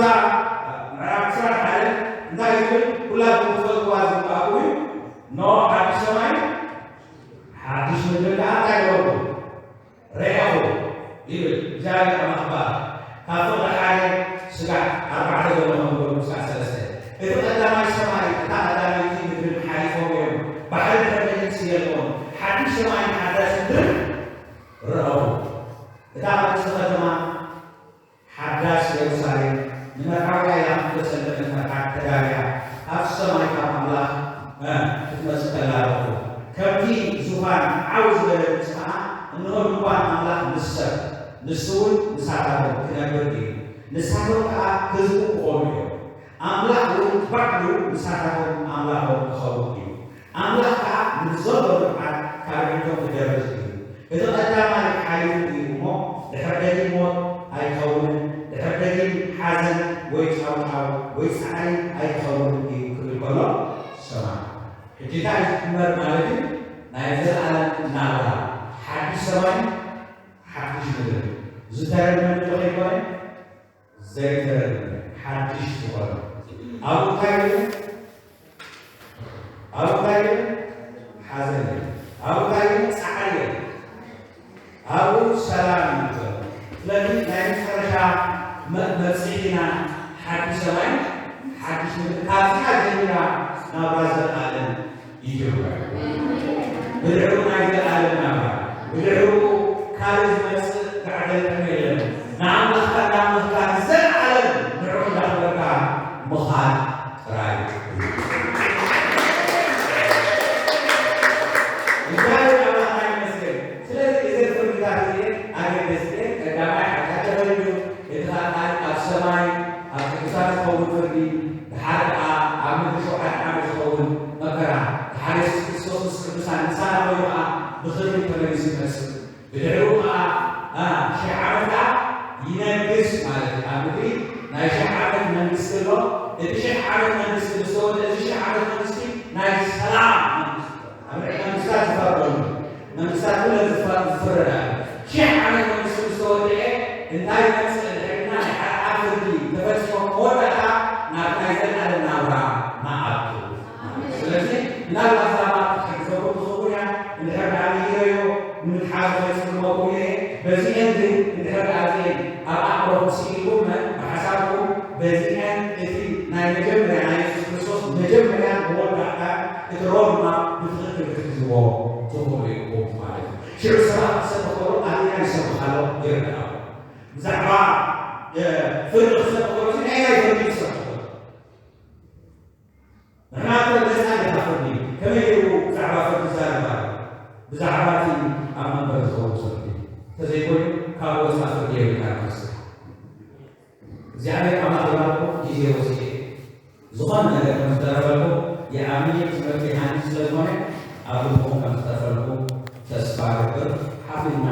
ምዕራፍ ዕስራን ሓደን እንታይ እዩ ዝብል? ኩላትኩም ክትፈልጥዋ ዝግባእኩም እዩ። እነሆ ሓድሽ ሰማይ ሓድሽ ምድሪ ከኣ እንታይ ገበርኩ? ርኣኹ ይብል እግዚኣብሔር ኣምላኽ ይባረኽ። ካብ ፍቕሪ ሓደ ስጋዕ ኣርባዕተ ዘሎ ከም ዝበልኩ ስጋዕ ሰለስተ። እቲ ቀዳማይ ሰማይ፣ እታ ቀዳመይቲ ምድርን ሓሊፎም እዮም። ባሕሪ ድሕሪ ነጊሱ የልቦን። ሓድሽ ሰማይን ሓዳሽ ምድርን ረኣኹ። እታ ቅድስቲ ከተማ ሓዳስ የሩሳሌም ንመርዓዊ ኣምላኽ ተሰለፈት መርዓት ተዳልያ ኣብ ሰማይ ካብ ኣምላኽ፣ እ፣ ክትመጽእ ከላ ረኣኹ። ከምቲ ዙፋን ዓው ዝበለ ድምጺ ኸኣ፣ እንሆ ድንኳን ኣምላኽ ምስ ሰብ፣ ንሱ እውን ምሳታቶም ክነብር እዩ። ንሳቶም ከኣ ህዝቡ ክኾኑ እዮም። ኣምላኽ እውን ባዕሉ ምሳታቶም ኣምላኾም ክኸውን እዩ። ኣምላኽ ከኣ ንዘሎ ንብዓት ካብ ኣዒንቶም ክደርዝ እዩ። እቲ ቐዳማይ ሓሊፉ እዩ እሞ፣ ድሕሪ ደጊም ሞት ኣይከውንን፣ ድሕሪ ደጊም ሓዘን ወይ ጫውጫው ወይ ጻዕሪ ኣይከውንን እዩ ክብል ከሎ ሰማዕ። ሕጂ እንታይ እዩ ዝጅመር ማለት እዩ? ናይ ዘለኣለም ናብራ፣ ሓድሽ ሰማይን ሓድሽ ምድርን። ዝተረግመ ምድሪ ከይኮነ፣ ዘይተረግመ ሓድሽ ዝኾነ። ኣብኡ እንታይ እዩ? ኣብኡ እንታይ እዩ? ሓዘን እዩ። ኣብኡ እንታይ እዩ? ጻዕሪ እዩ። ኣብኡ ሰላም እዩ ዘሎ። ስለዚ ናይ መጨረሻ መ-፣ መብጽሒና ሓድሽ ሰማይ፣ ሓድሽ ምድሪ፣ ካብዚኣ ጀሚራ ናብራ ዘለኣለም ይጅምር። ብድሕሩ ናይ ዘለኣለም ናብራ፣ ብድሕሩ ካልእ ዝመጽእ ጋዕገልጠም የለን። ንኣምላኽካ እናኣመልካ ንዘለኣለም ንዕኡ እንዳኽበርካ ምኻድ ጥራይ እዩ። እግዚኣብሔር ኣምላኽና ይመስገን። ስለዚ እዘን ፍርድታት እዚኤን ኣገደስቲ እየን። ምናልባት እዛ ማርክ ክትሕግዘኩም ትኸውን እያ። እንድሕር ደኣ ነይረዮ ንምትሓዝ ከይጽልመኩም እየ። በዚአን ግን እንድሕር ደኣ እዚአን ኣብ ኣእምሮኹም ስኢልኩመን ብሓሳብኩም በዚአን እቲ ናይ መጀመርያ ናይ የሱስ ክርስቶስ መጀመርያ መወዳእታ እቲ ሮድማፕ ብትኽክል ክትሕዝዎ ትኽእሉ ኢኹም ማለት እዩ። ሽዑ ሰባት ክሰብኽ ከሎ ኣበየናይ ይሰብኽ ኣሎ ይርዳእ። ብዛዕባ ፍርዲ ክሰብኽ ከሎ ናይ ናይ ፍርዲ ይሰብኽ። ንሕና እኮ ነፃ ኢና ካብ ፍርዲ። ከመይ ገይሩ ብዛዕባ ፍርዲ ይዛረብ ኣሎ? ብዛዕባ እቲ ኣብ መንበር ዝኸውን ፍርዲ። እንተዘይኮይኑ ካብ ወፃ ፍርዲ የብልካ ክርስትያን። እግዚኣብሔር ኣምላኽ ይባርኩም። ግዜ ወሲደ ዝኾነ ነገር ከም ዝተረፈልኩም ይኣምን እየ። ትምህርቲ ሃኒ ስለ ዝኾነ ኣብ ልብኹም ከም ዝተረፈልኩም ተስፋ እገብር። ሓፊዝና